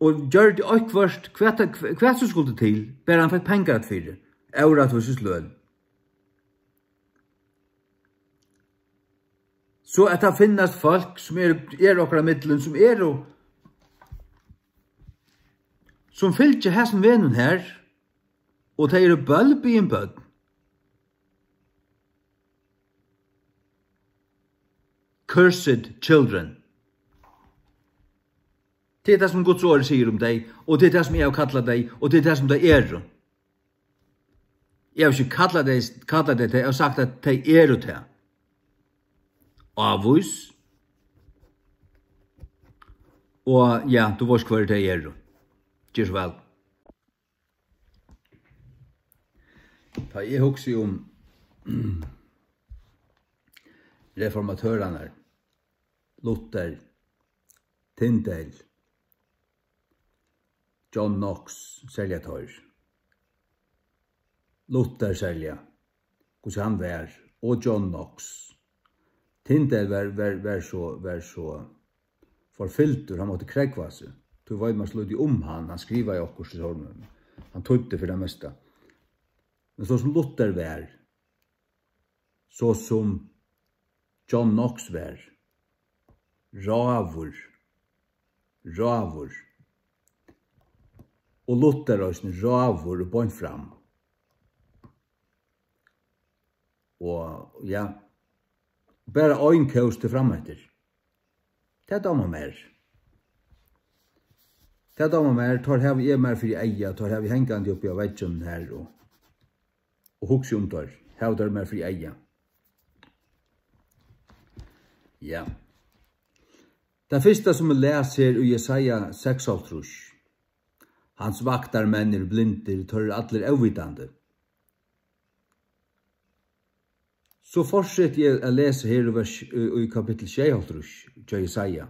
og gjørdi eitthvørt, hvat, hvat sum skuldi til, bara hann fekk pengar fyri. Órættvísis løn. So at tað finnast fólk, sum eru, eru okkara millum, sum eru, sum fylgja hasum vegnum her, og tey eru bølbiðin børn. Cursed children. Tað er tað, sum Guds orð sigur um tey, og tað er tað, sum eg havi kallað tey, og tað er tað, sum tey eru. Eg havi ikki kallað tey, kallað tey, tey, eg havi sagt, at tey eru tað. Avís. Og ja, tú veitst, hvør tey eru. Ger so væl. Tá eg hugsi um reformatørarnar, Luther, Tyndale, John Knox, serliga teir. Luther serliga, hvussu hann var, og John Knox. Tyndale var, var, var so, var so forfylgdur, hann mátti krógva seg. Tí veit mann so lítið um hann, hann skrivaði okkurt í sovorðnum. Hann týddi fyri tað mesta. Men so sum Luther var, so sum John Knox var, ráður, ráður. Og Luther eisini ráður og beint fram. Og ja, bara ein kós til frameftir. Tað dámar mær. Tað dámar mær, teir havi eg mær fyri eyga, teir havi eg hangandi uppi á vegginum her og, og hugsi um teir. Havi teir mær fyri eyga. Ja. Tað fyrsta, sum eg las her í Jesaja seksoghálvtrýss, hans vaktarmenn eru blindir, teir eru allir óvitandi. So fortseti eg at lesa her í vers, í, í kapittul sjeyoghálvtrýss hjá Jesaja.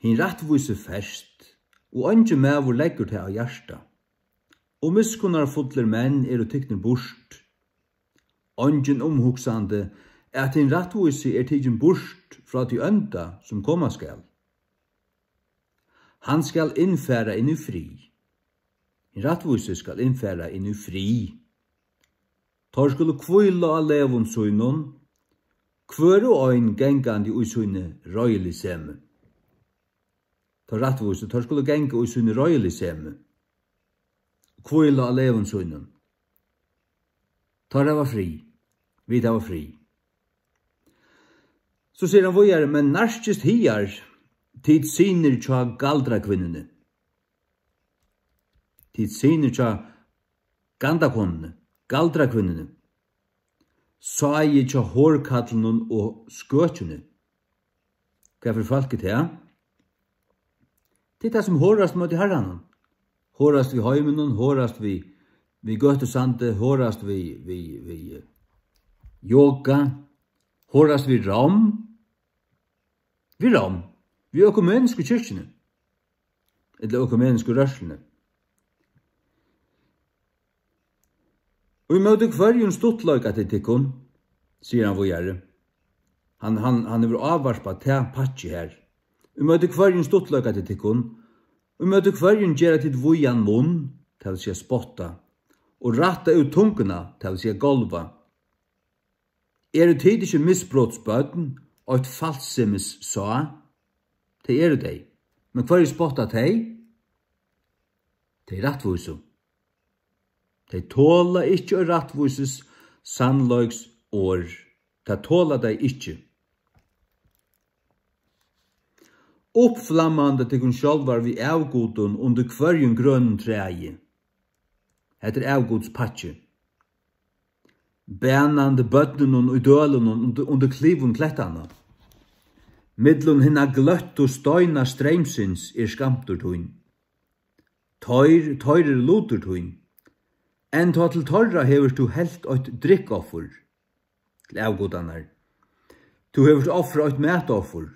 Hin rættvísi ferst, og eingin maður leggur tað á hjarta. Og miskunnarfullir menn eru tiknir burt. Eingin umhugsandi, at hin rættvísi er tikin burt frá tí ónda, sum koma skal. Hann skal innfara inn í frið. Hin rættvísi skal innfara inn í frið. Teir skulu hvíla á legum sínum, hvør og ein gangandi í síni reiðilisemi. Teir rættvísu, teir skulu ganga í síni reiðilisemi. Hvíla á legum sínum. Teir hava frið. Vit hava frið. So sigur hann víðari, men nærkist higar, tit synir hjá galdrakvinnuni. Tit synir hjá gandakonuni, galdrakvinnuni. Sáið hjá horkallinum og skøkjuni. Hvat fyri fólk er tað? Tað er tað, sum horast móti Harranum. Horast við heiminum, horast við, við gøtusandi, horast við, við, við, eh, yoga, horast við Rom. Við Rom. Við økumensku kirkjuni. Ella økumensku rørsluni. Og í móti hvørjum stuttleika til tykkum, sigur hann víðari. Hann, hann, hann hevur ávarpað tað pakkið her. Í móti hvørjum stuttleika til tykkum, í móti hvørjum gera tit víðan munn, tað vil siga spotta, og rætta út tunguna, tað vil siga gálva. Eru tit ikki misbrotsbørn, eitt falsimis sá? Tey eru tey. Men hvørjir spotta tey? Tey rættvísu. Tey tola ikki rættvísis sannleiks orð. Tað tola tey ikki. Uppflammandi tykkum sjálvar við avgudum undir hvørjum grønum træi. Hetta er avgudspakki. Banandi børnunum í dølunum undir, undir klyvum klettanna. Millum hinna gløttu steina streymsins er skamtur tín. Teir, teir eru lutur tín. Enntá til teirra hevur tú helt eitt drykkoffur, til avgudarnar. Tú hevur ofrað eitt matoffur.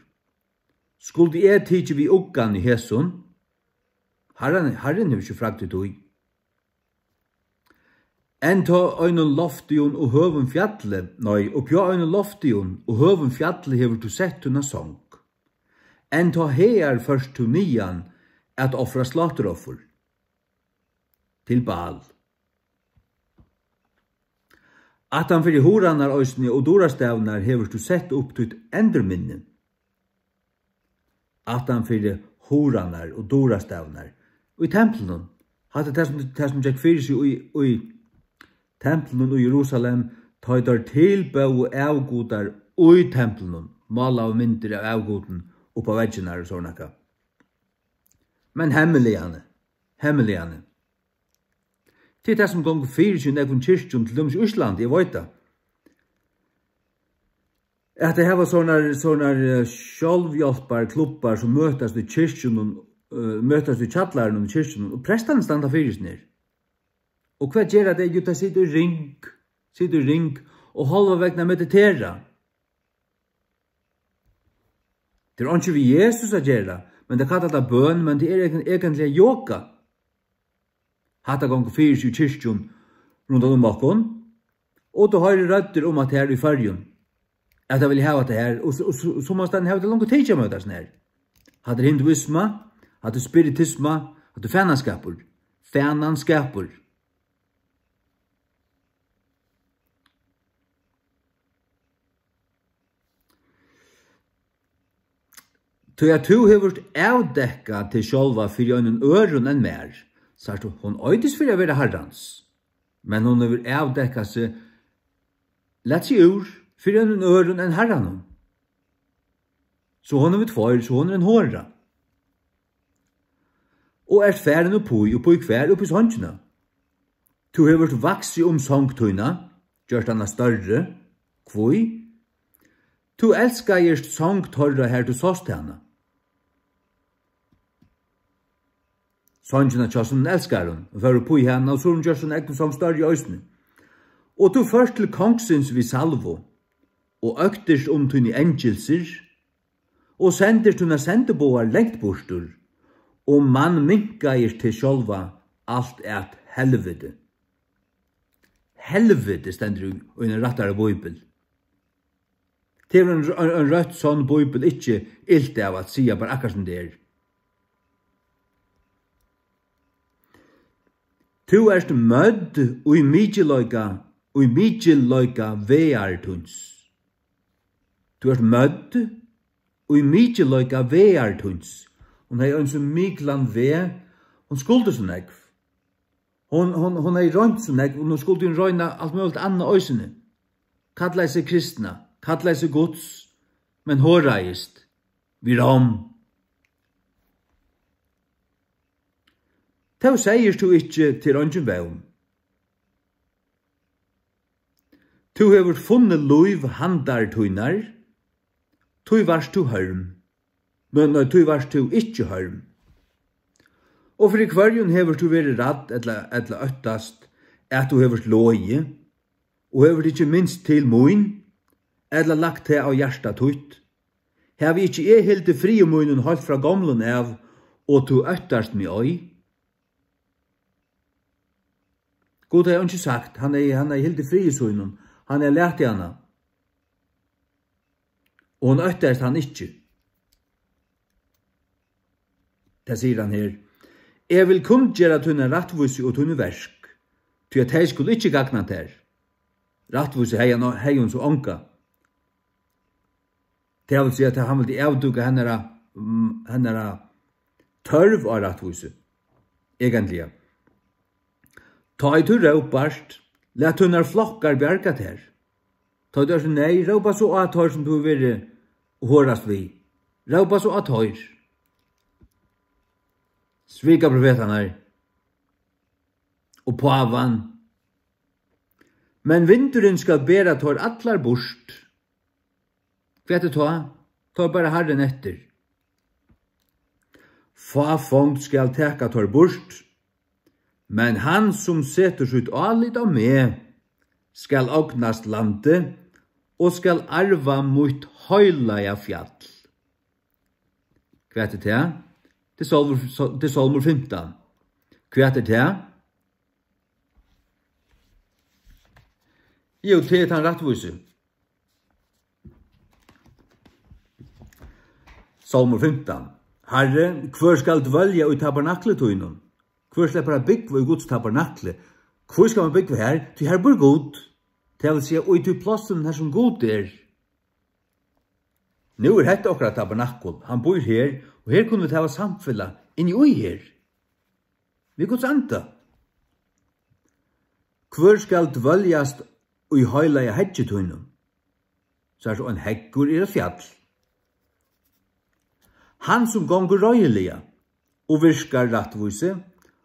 Skuldi eg tikið við uggan í hesum? Harrin, Harrin hevur ikki fragd í tí. Enntá einum loftigum og høgum fjalli, nei, uppi á einum loftigum og høgum fjalli hevur tú sett tína song. Enntá hagar fórt tú niðan at ofra sláturoffur til Baal. Aftan fyri hurðarnar eisini og durastavnar hevur tú sett upp títt endurminni. Aftan fyri hurðarnar og durastavnar í templinum. Hatta er tað, sum, tað, sum gekk fyri seg í, í templinum í Jerusalem, tá ið teir tilbóðu avgudar í templinum, málaðu myndir av avgudum upp á veggirnar og sovorðið nakað. Men hemmeligani, hemmeligani. Tað er tað, sum gongur fyri seg í nógvum kirkjum, til dømis í Íslandi, eg veit tað. At tey hava sovorðnar, sovorðnar, eh, sjálvhjálparklubbar, sum møtast í kirkjunum, eh, møtast í kjallaranum í kirkjunum, og prestarnir standa fyri seg her. Og hvat gera tey? Jú, tey sita í ring, sita í ring og hálva vegin at meditera. Tað er einki við Jesus at gera, men tey kalla tað bøn, men tað er egent-, eigentliga yoga. Hatta gongur fyri seg í kirkjum rundan um okkum, og tú hoyrir røddir um at her í Føroyum, at tey vilja hava tað her, og s-, og s-, og summastaðni hava tey longu tikið ímóti hasum her. Hatta er hinduisma, hatta er spiritisma, hatta er fananskapur. Fananskapur. Tí at tú hevur avdekkað teg sjálva fyri einum øðrum enn mær, sært tú, hon eitur fyri at vera Harrans, men hon hevur avdekkað seg, lat seg úr, fyri einum øðrum enn Harranum. So hon hevur tveir, so hon er ein hora. Og ert farin upp í, upp í hvar? Upp í songina. Tú hevur vaksið um song tína, gjørt hana størri. Hví? Tú elskaðist song teirra, har tú sást hana. Songina hjá sínum elskarum, og fór upp í hana, og so hon gjørt sína egnu song størri eisini. Og tú fórt til kongsins við salvu, og øktist um tíni eingilsir, og sendir tínar sendiboðar langt burtur, og mann minkaðir teg sjálva alt at helviti. Helviti stendur í, í einum rættari bíbel. Tað hevur ein, ein, ein røtt sonn bíbel ikki ilt av at siga, bara akkurát sum tað er. Tú ert mødd í mikilleika, í mikilleika vegar tíns. Tú ert mødd í mikilleika vegar tíns. Hon hevði ein so miklan veg, hon skuldi so nógv. Hon, hon, hon hevði roynt so nógv, og nú skuldi hon royna alt møguligt annað eisini. Kallaði seg kristna, kallaði seg Guds, men horaðist við rom. Tó segist tú ikki, tað er eingin vón. Tú hevur funnið lív handar tínar, tí vart tú hørm. Men nei, tí vart tú ikki hørm. Og fyri hvørjum hevur tú verið rædd ella, ella óttast, at tú hevur logið, og hevur ikki minst til mín, ella lagt tað á hjarta títt? Havi ikki eg hildið friði mínin heilt frá gomlum av, og tú óttast meg ei? Gud hevði einki sagt, hann hevði, hann hevði hildið friði sínum, hann hevði latið hana. Og hon óttaðist hann ikki. Tað sigur hann her. Eg vil kunngera tína rættvísi og tíni verk, tí at tey skulu ikki gagna tær. Rættvísi hevði hann, hevði hon so onga. Tað vil siga, at hann vildi avdúka hennara, mm, hennara tørv á rættvísi, eigentliga. Tá ið tú rópart, lat tínar flokkar bjarga tær. Tá ið tú ert í neyð, rópa so á teir, sum tú hevur verið og horast við. Rópa so á teir. Svika profetarnar og pávan. Men vindurin skal bera teir allar burt. Hvat er tá? Tá er bara Harrin eftir. Fáfongd skal taka teir burt, men hann, sum setur sítt álit á meg, skal ognast landið og skal arva mítt heilaga fjall. Hvat er tað? Tað er Sálmur, tað er Sálmur fimtan. Hvat er tað? Jú, tað er tann rættvísi. Sálmur fimtan. Harri, hvør skal dvølja í tabernakli tínum? Hvør sleppur at búgva í Guds tabernakli? Hví skal man búgva har? Tí har býr Gud. Tað vil siga, í tí plássinum har sum Gud er. Nú er hetta okkara tabernakul. Hann býr her, og her kunnu vit hava samfelag inni í her. Við Guds anda. Hvør skal dvøljast í heilaga heggi tínum? Sært, ein heggur er eitt fjall. Hann, sum gongur reiðiliga og virkar rættvísi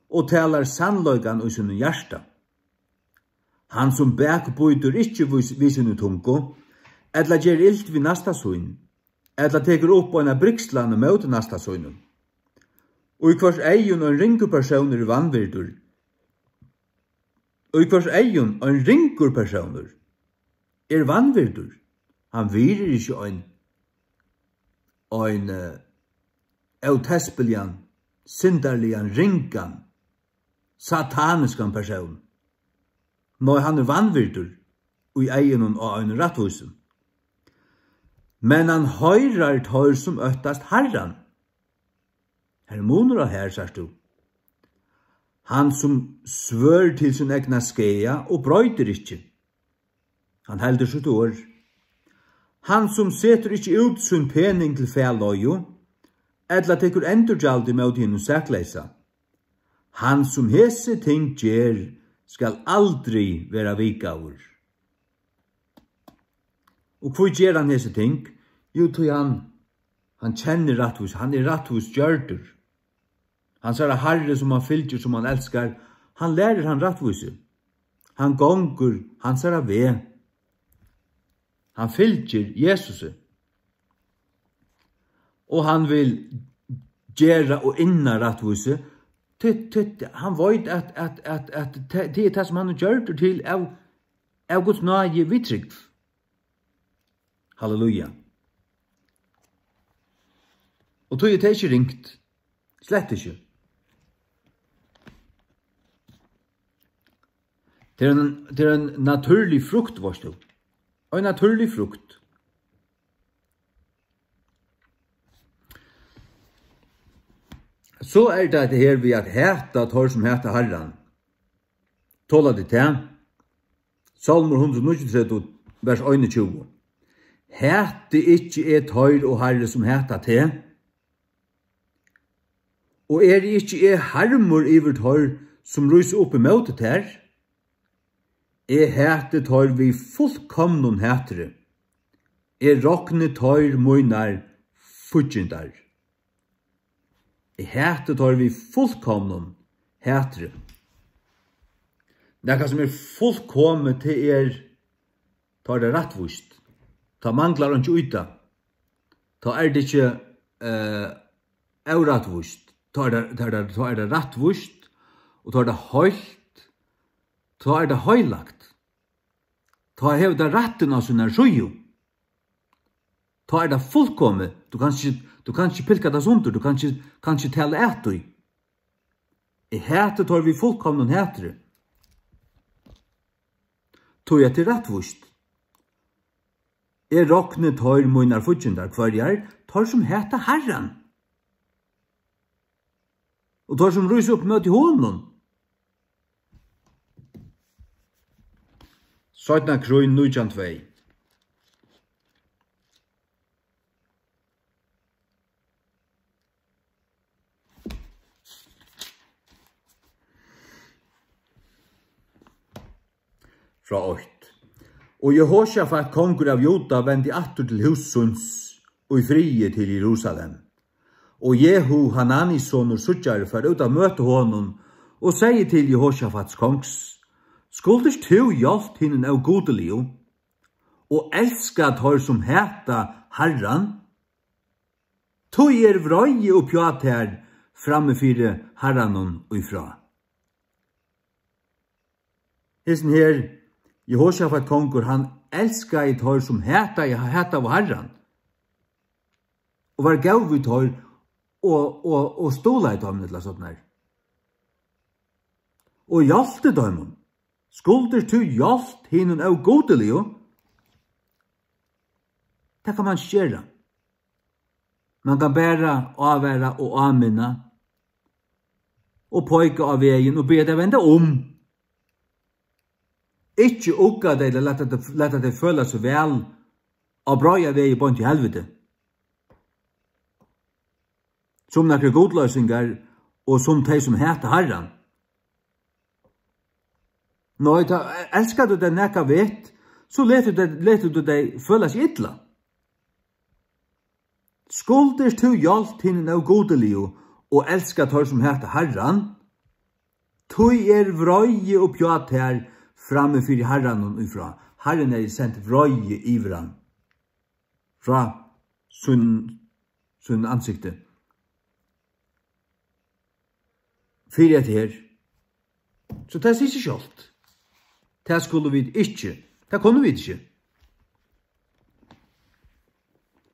og talar sannleikan í sínum hjarta. Hann, sum bakbýtur ikki við, við síni tungu, ella ger ilt við næsta sín, ella tekur upp eina brigslan ímóti næsta sínum. Í hvørs eygum ein ringur persónur er vanvirdur. Í hvørs eygum ein ringur persónur er vanvirdur. Hann virðir ikki ein, ein, eh, ótespiligan, syndarligan, ringan, sataniskan persón. Nei, hann er vanvirdur í eygunum á einum rættvísum. Men hann heiðrar teir, sum óttast Harran. Har er munur á har, sært tú. Hann, sum svør til sín egna skaða og broytir ikki. Hann heldur sítt orð. Hann, sum setur ikki út sín pening til fæleigu, ella tekur endurgjald ímóti hinum sakleysa. Hann, sum hesi ting ger, skal aldri vera vikaður. Og hví ger hann hesi ting? Jú, tí hann, hann kennir rættvísi, hann er rættvísgjørdur. Hansara Harri, sum hann fylgir, sum hann elskar, hann lærir hann rættvísi. Hann gongur hansara veg. Hann fylgir Jesusi. Og hann vil gera og inna rættvísi. Tí, tí, hann veit, at, at, at, at tað, tað er tað, sum hann er gjørdur til av, av Guds náði við trúgv. Halleluja. Og tí er tað ikki ringt. Slett ikki. Tað er ein, tað er ein natúrlig frukt, veitst tú. Ein natúrlig frukt. So er tað hetta her við at hata teir, sum hata Harran. Tola tit tað? Sálmur hundrað og níggjuogtretivu, vers einogtjúgu. Hati ikki eg teir, o Harri, sum hata teg? Og eri ikki eg harmur yvir teir, sum rísa upp ímóti tær? Eg hati teir við fullkomnum hatri. Eg rokni teir mínar fíggindar. Eg hati teir við fullkomnum hatri. Nakað sum er fullkomið, tað er, tá er tað rættvíst. Tá manglar einki í tað. Tá er tað ikki, eh, órættvíst. Tá er tað, tá er tað, tá er tað rættvíst, og tá er tað heilt, tá er tað heilagt. Tá hevur tað rættin á sínari síðu. Tá er tað fullkomið. Tú kanst ikki, tú kanst ikki pilka tað sundur, tú kanst ikki, kanst ikki tala at tí. Eg hati teir við fullkomnum hatri. Tí at tað er rættvíst. Eg rokni teir mínar fíggindar, hvørjar? Teir, sum hata Harran. Og teir, sum rísa upp móti honum. Seinna Krún nítjan tvey. Frá eitt. Og Jehosjafat, kongur av Juda, vendi aftur til hús síns í friði til Jerusalem. Og Jehu, Hananis sonur, síggjari, fór út at møta honum og segði til Jehosjafats kongs: Skuldist tú hjálpt hinum ógudiligu og elska teir, sum hata Harran? Tí er vreiði uppi á tær frammi fyri Harranum í frá. Hesin her, Jehosjafat kongur, hann elskaði teir, sum hataði, hataðu Harran, og var góð við teir og, og, og stuðlaði teimum, ella sovorðið. Og hjálpti teimum. Skuldist tú hjálpt hinum ógudiligu? Tað kann man ikki gera. Man kann bara ávara og áminna og peika á vegin og biðja tey venda um. Ikki ugga tey ella lata tey, lata tey føla seg væl á breiðan vegi beint í helviti, sum nakrir gudloysingar og sum tey, sum hata Harran. Nei, tá elskar tú tey nakað vit, so letur tú tey, letur tú tey føla seg illa. Skuldist tú hjálpt hinum ógudiligu og elska teir, sum hata Harran, tí er vreiði uppi á tær frammi fyri Harranum í frá. Harrin hevði sent vreiði yvir hann frá sín, sín ansikti fyri hetta her. So tað sigur seg sjálvt. Tað skulu vit ikki. Tað kunnu vit ikki.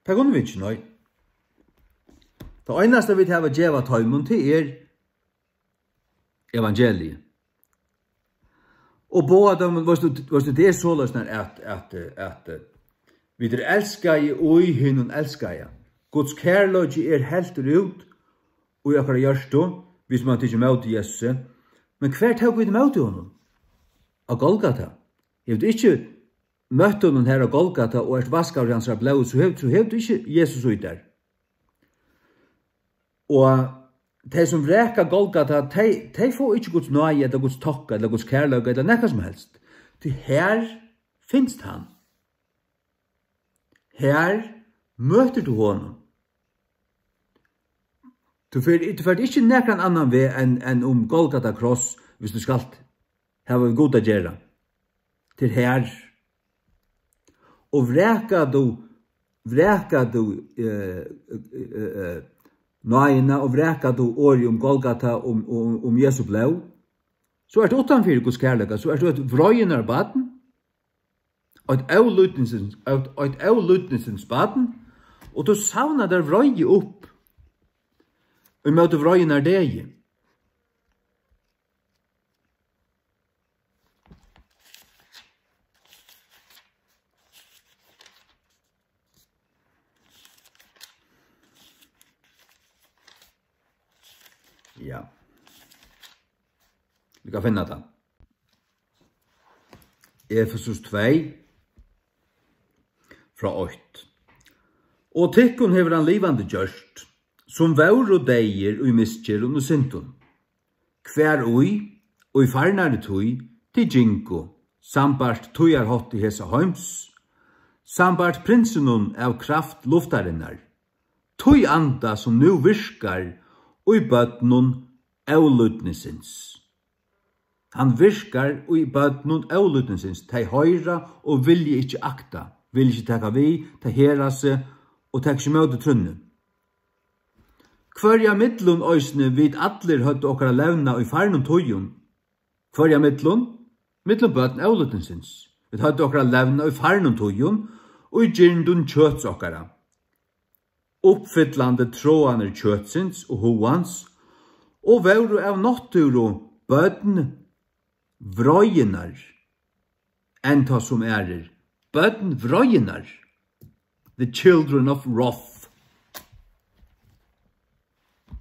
Tað kunnu vit ikki, nei. Tað einasta vit hava at geva teimum, tað er evangeliið. Og boða teimum, veitst tú, veitst tú, tað er soleiðis, at, at, at, eh, vit eru elskaði í hinum elskaða. Guds kærleiki er heldur út í okkara hjørtu, vit sum hava tikið ímóti Jesusi. Men hvar tóku vit ímóti honum? Á Golgata. Hevur tú ikki møtt honum her á Golgata og ert vaskaður í hansara blóði, so hevur, so hevur tú ikki Jesus í tær. Og tey, sum vraka Golgata, tey, tey fáa ikki Guds náði ella Guds tokka ella Guds kærleika ella nakað sum helst. Tí her finst hann. Her møtir tú honum. Tú fer, tú fert ikki nakran annan veg enn, enn um Golgata kross, viss tú skalt hava við Gud at gera. Til her. Og vrakar tú, vrakar tú, eh, eh, eh, eh, náðina og vrakar tú orðið um Golgata, um, um, um Jesu blóð, so ert tú uttanfyri Guds kærleika, so ert tú eitt vreiðinnar barn, eitt ólýdnisins, eitt, eitt ólýdnisins barn, og tú savnar tær vreiði upp ímóti vreiðinnar degi. Ja. Vit kunnu finna tað. Efesus tvey, frá eitt. Og tykkum hevur hann livandi gjørt, sum vóru deyðir í misgerðum og syndum, hvar í, í farnari tíð, tit gingu, sambært tíðarhátti hesa heims, sambært prinsinum av kraft luftarinnar, tí anda, sum nú virkar í børnum ólýdnisins. Hann virkar í børnum ólýdnisins. Tey hoyra og vilja ikki akta, vilja ikki taka við, tey herða seg og taka ikki ímóti trúnni. Hvørja millum eisini vit allir høvdu okkara levnað í farnum tíðum. Hvørja millum? Millum børn ólýdnisins. Vit høvdu okkara levnað í farnum tíðum, í girndum kjøts okkara, uppfyllandi tráanir kjøtsins og hugans, og vóru av náttúru børn vreiðinnar, enn tá sum aðrir. Børn vreiðinnar. The children of wrath.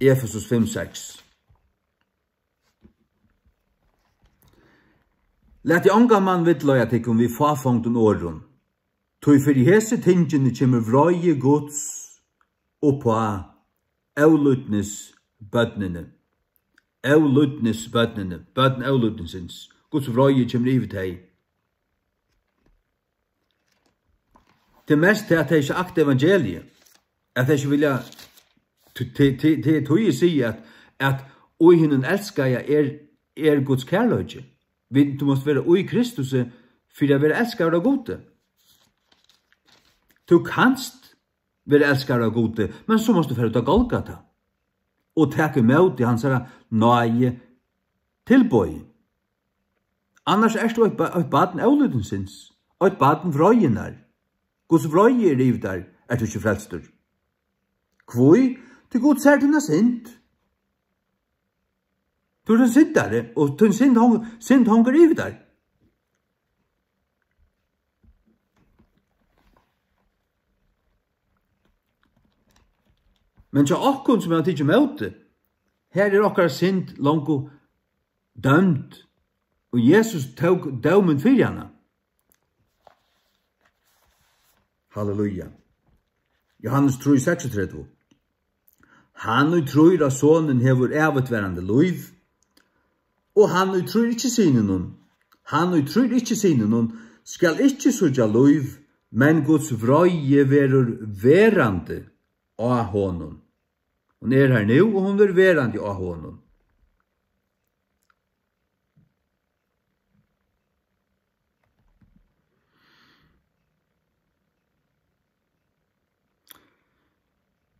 Efesus fimm seks. Latið ongan mann villleiða tykkum við fáfongdum orðum, tí fyri hesi tingini kemur vreiði Guds uppá ólýdnisbørnini. Ólýdnisbørnini, børn ólýdnisins. Guds vreiði kemur yvir tey. Tað er mest tað, at tey ikki akta evangeliið, at tey ikki vilja, t-, t-, t-, t-, tí eg sigi, at, at í hinum elskaða er, er Guds kærleiki. Vit, tú mást vera í Kristusi fyri at vera elskaður av Gudi. Tú kanst vera elskaður av Gudi, men so mást tú fara út á Golgata og taka ímóti hansara náði tilboði. Annars ert tú eitt ba-, eitt barn ólutisins, eitt barn vreiðinnar. Guds vreiði er yvir tær, ert tú ikki frelstur. Hví? Tí Gud sær tína synd. Tú ert ein syndari, og tín synd hong-, synd hongur yvir tær. Men hjá okkum, sum hava tikið ímóti, her er okkara synd longu dømd, og Jesus tók dómin fyri hana. Halleluja. Johannes trý seksogtretivu. Hann, ið trýr á Sonin, hevur ævigtvarandi lív, og hann, ið trýr ikki Syninum, hann, ið trýr ikki Syninum, skal ikki síggja lív, men Guds vreiði verður verandi á honum. Hon er har nú, og hon verður verandi á honum.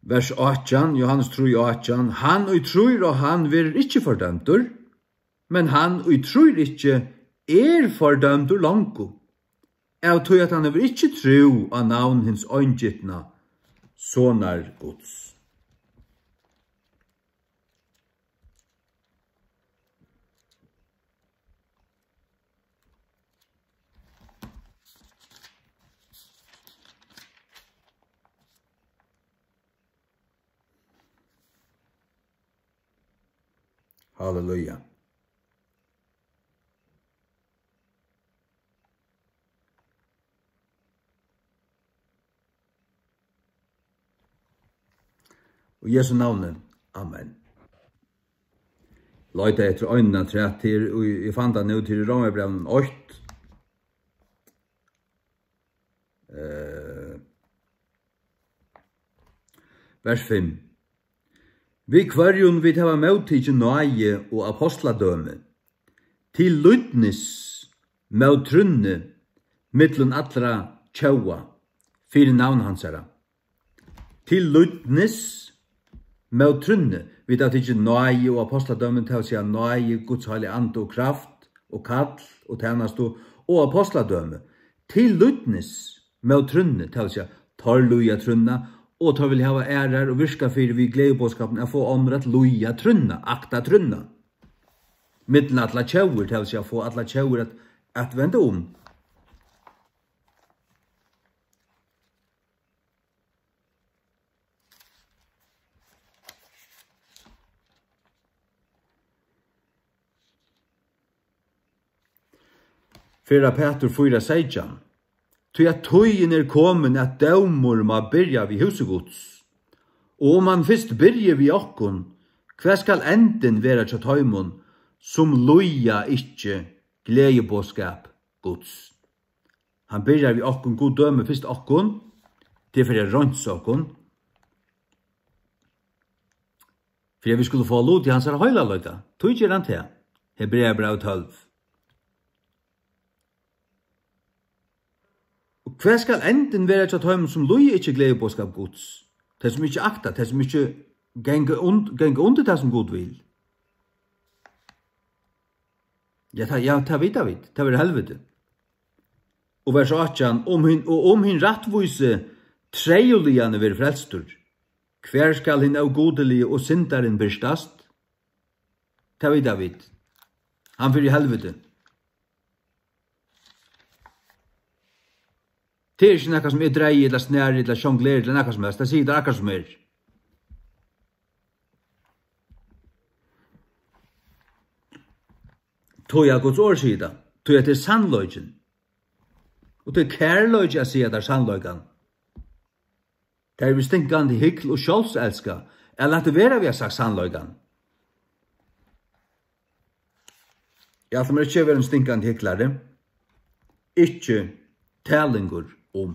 Vers átjan, Johannes trý átjan: Hann, ið trýr á hann, verður ikki fordømdur, men hann, ið trýr ikki, er fordømdur longu, av tí at hann hevur ikki trúð á navn hins eingitna Sonar Guds. Halleluja. Í Jesu navni. Amen. Leita eftir einum afturat, til, eg fann tað nú, til Rómarbrævinum eitt. Eh, vers fimm. Við hvørjum vit hava móttikið náði og ápostladømi, til lýdnis mót trúnni millum allra tjóða, fyri navn hansara. Til lýdnis mót trúnni. Vit hava tikið náði og ápostladømi, tað vil siga náði, Guds heiliga anda og kraft og kall og tænastu og ápostladømi. Til lýdnis mót trúnni, tað vil siga, teir lýða trúnna, og teir vilja hava aðrar og virka fyri við gleðiboðskapin at fáa onnur at lýða trúnna, akta trúnna. Millum allar tjóðir, tað vil siga, fáa allar tjóðir at, at venda um. Fyrra Pætur fýra seytjan. Tí at tíðin er komin, at dómur má byrja við húsi Guds. Og um hann fyrst byrji við okkum, hvat skal endin vera hjá teimum, sum lýða ikki gleðiboðskap Guds? Hann byrjar við okkum, Gud dømir fyrst okkum, tað er fyri at reinsa okkum, fyri at vit skulu fáa lut í hansara heilagleika. Tí ger hann tað. Hebreabrævið tólv. Og hvat skal endin vera hjá teimum, sum lýða ikki gleðiboðskap Guds? Tey, sum ikki akta, tey, sum ikki ganga und-, ganga undir tað, sum Gud vil. Ja, tað, ja, tað vita vit. Tað verður helviti. Og vers átjan: Um hin, og um hin rættvísi treyðuligani verður frelstur, hvar skal hin ógudiligi og syndarin birtast? Tað vita vit. Hann fer í helviti. Tað er ikki nakað, sum eg dreivi, ella snari, ella sjongleri, ella nakað sum helst. Tað sigur tað akkurát sum er. Tí at Guds orð sigur tað. Tí at tað er sannleikin. Og tað er kærleiki at siga tær sannleikan. Tað er við stinkandi hykl og sjálvselska at lata vera við at sagt sannleikan. Eg ætli mær ikki at vera ein stinkandi hyklari. Ikki talingur um.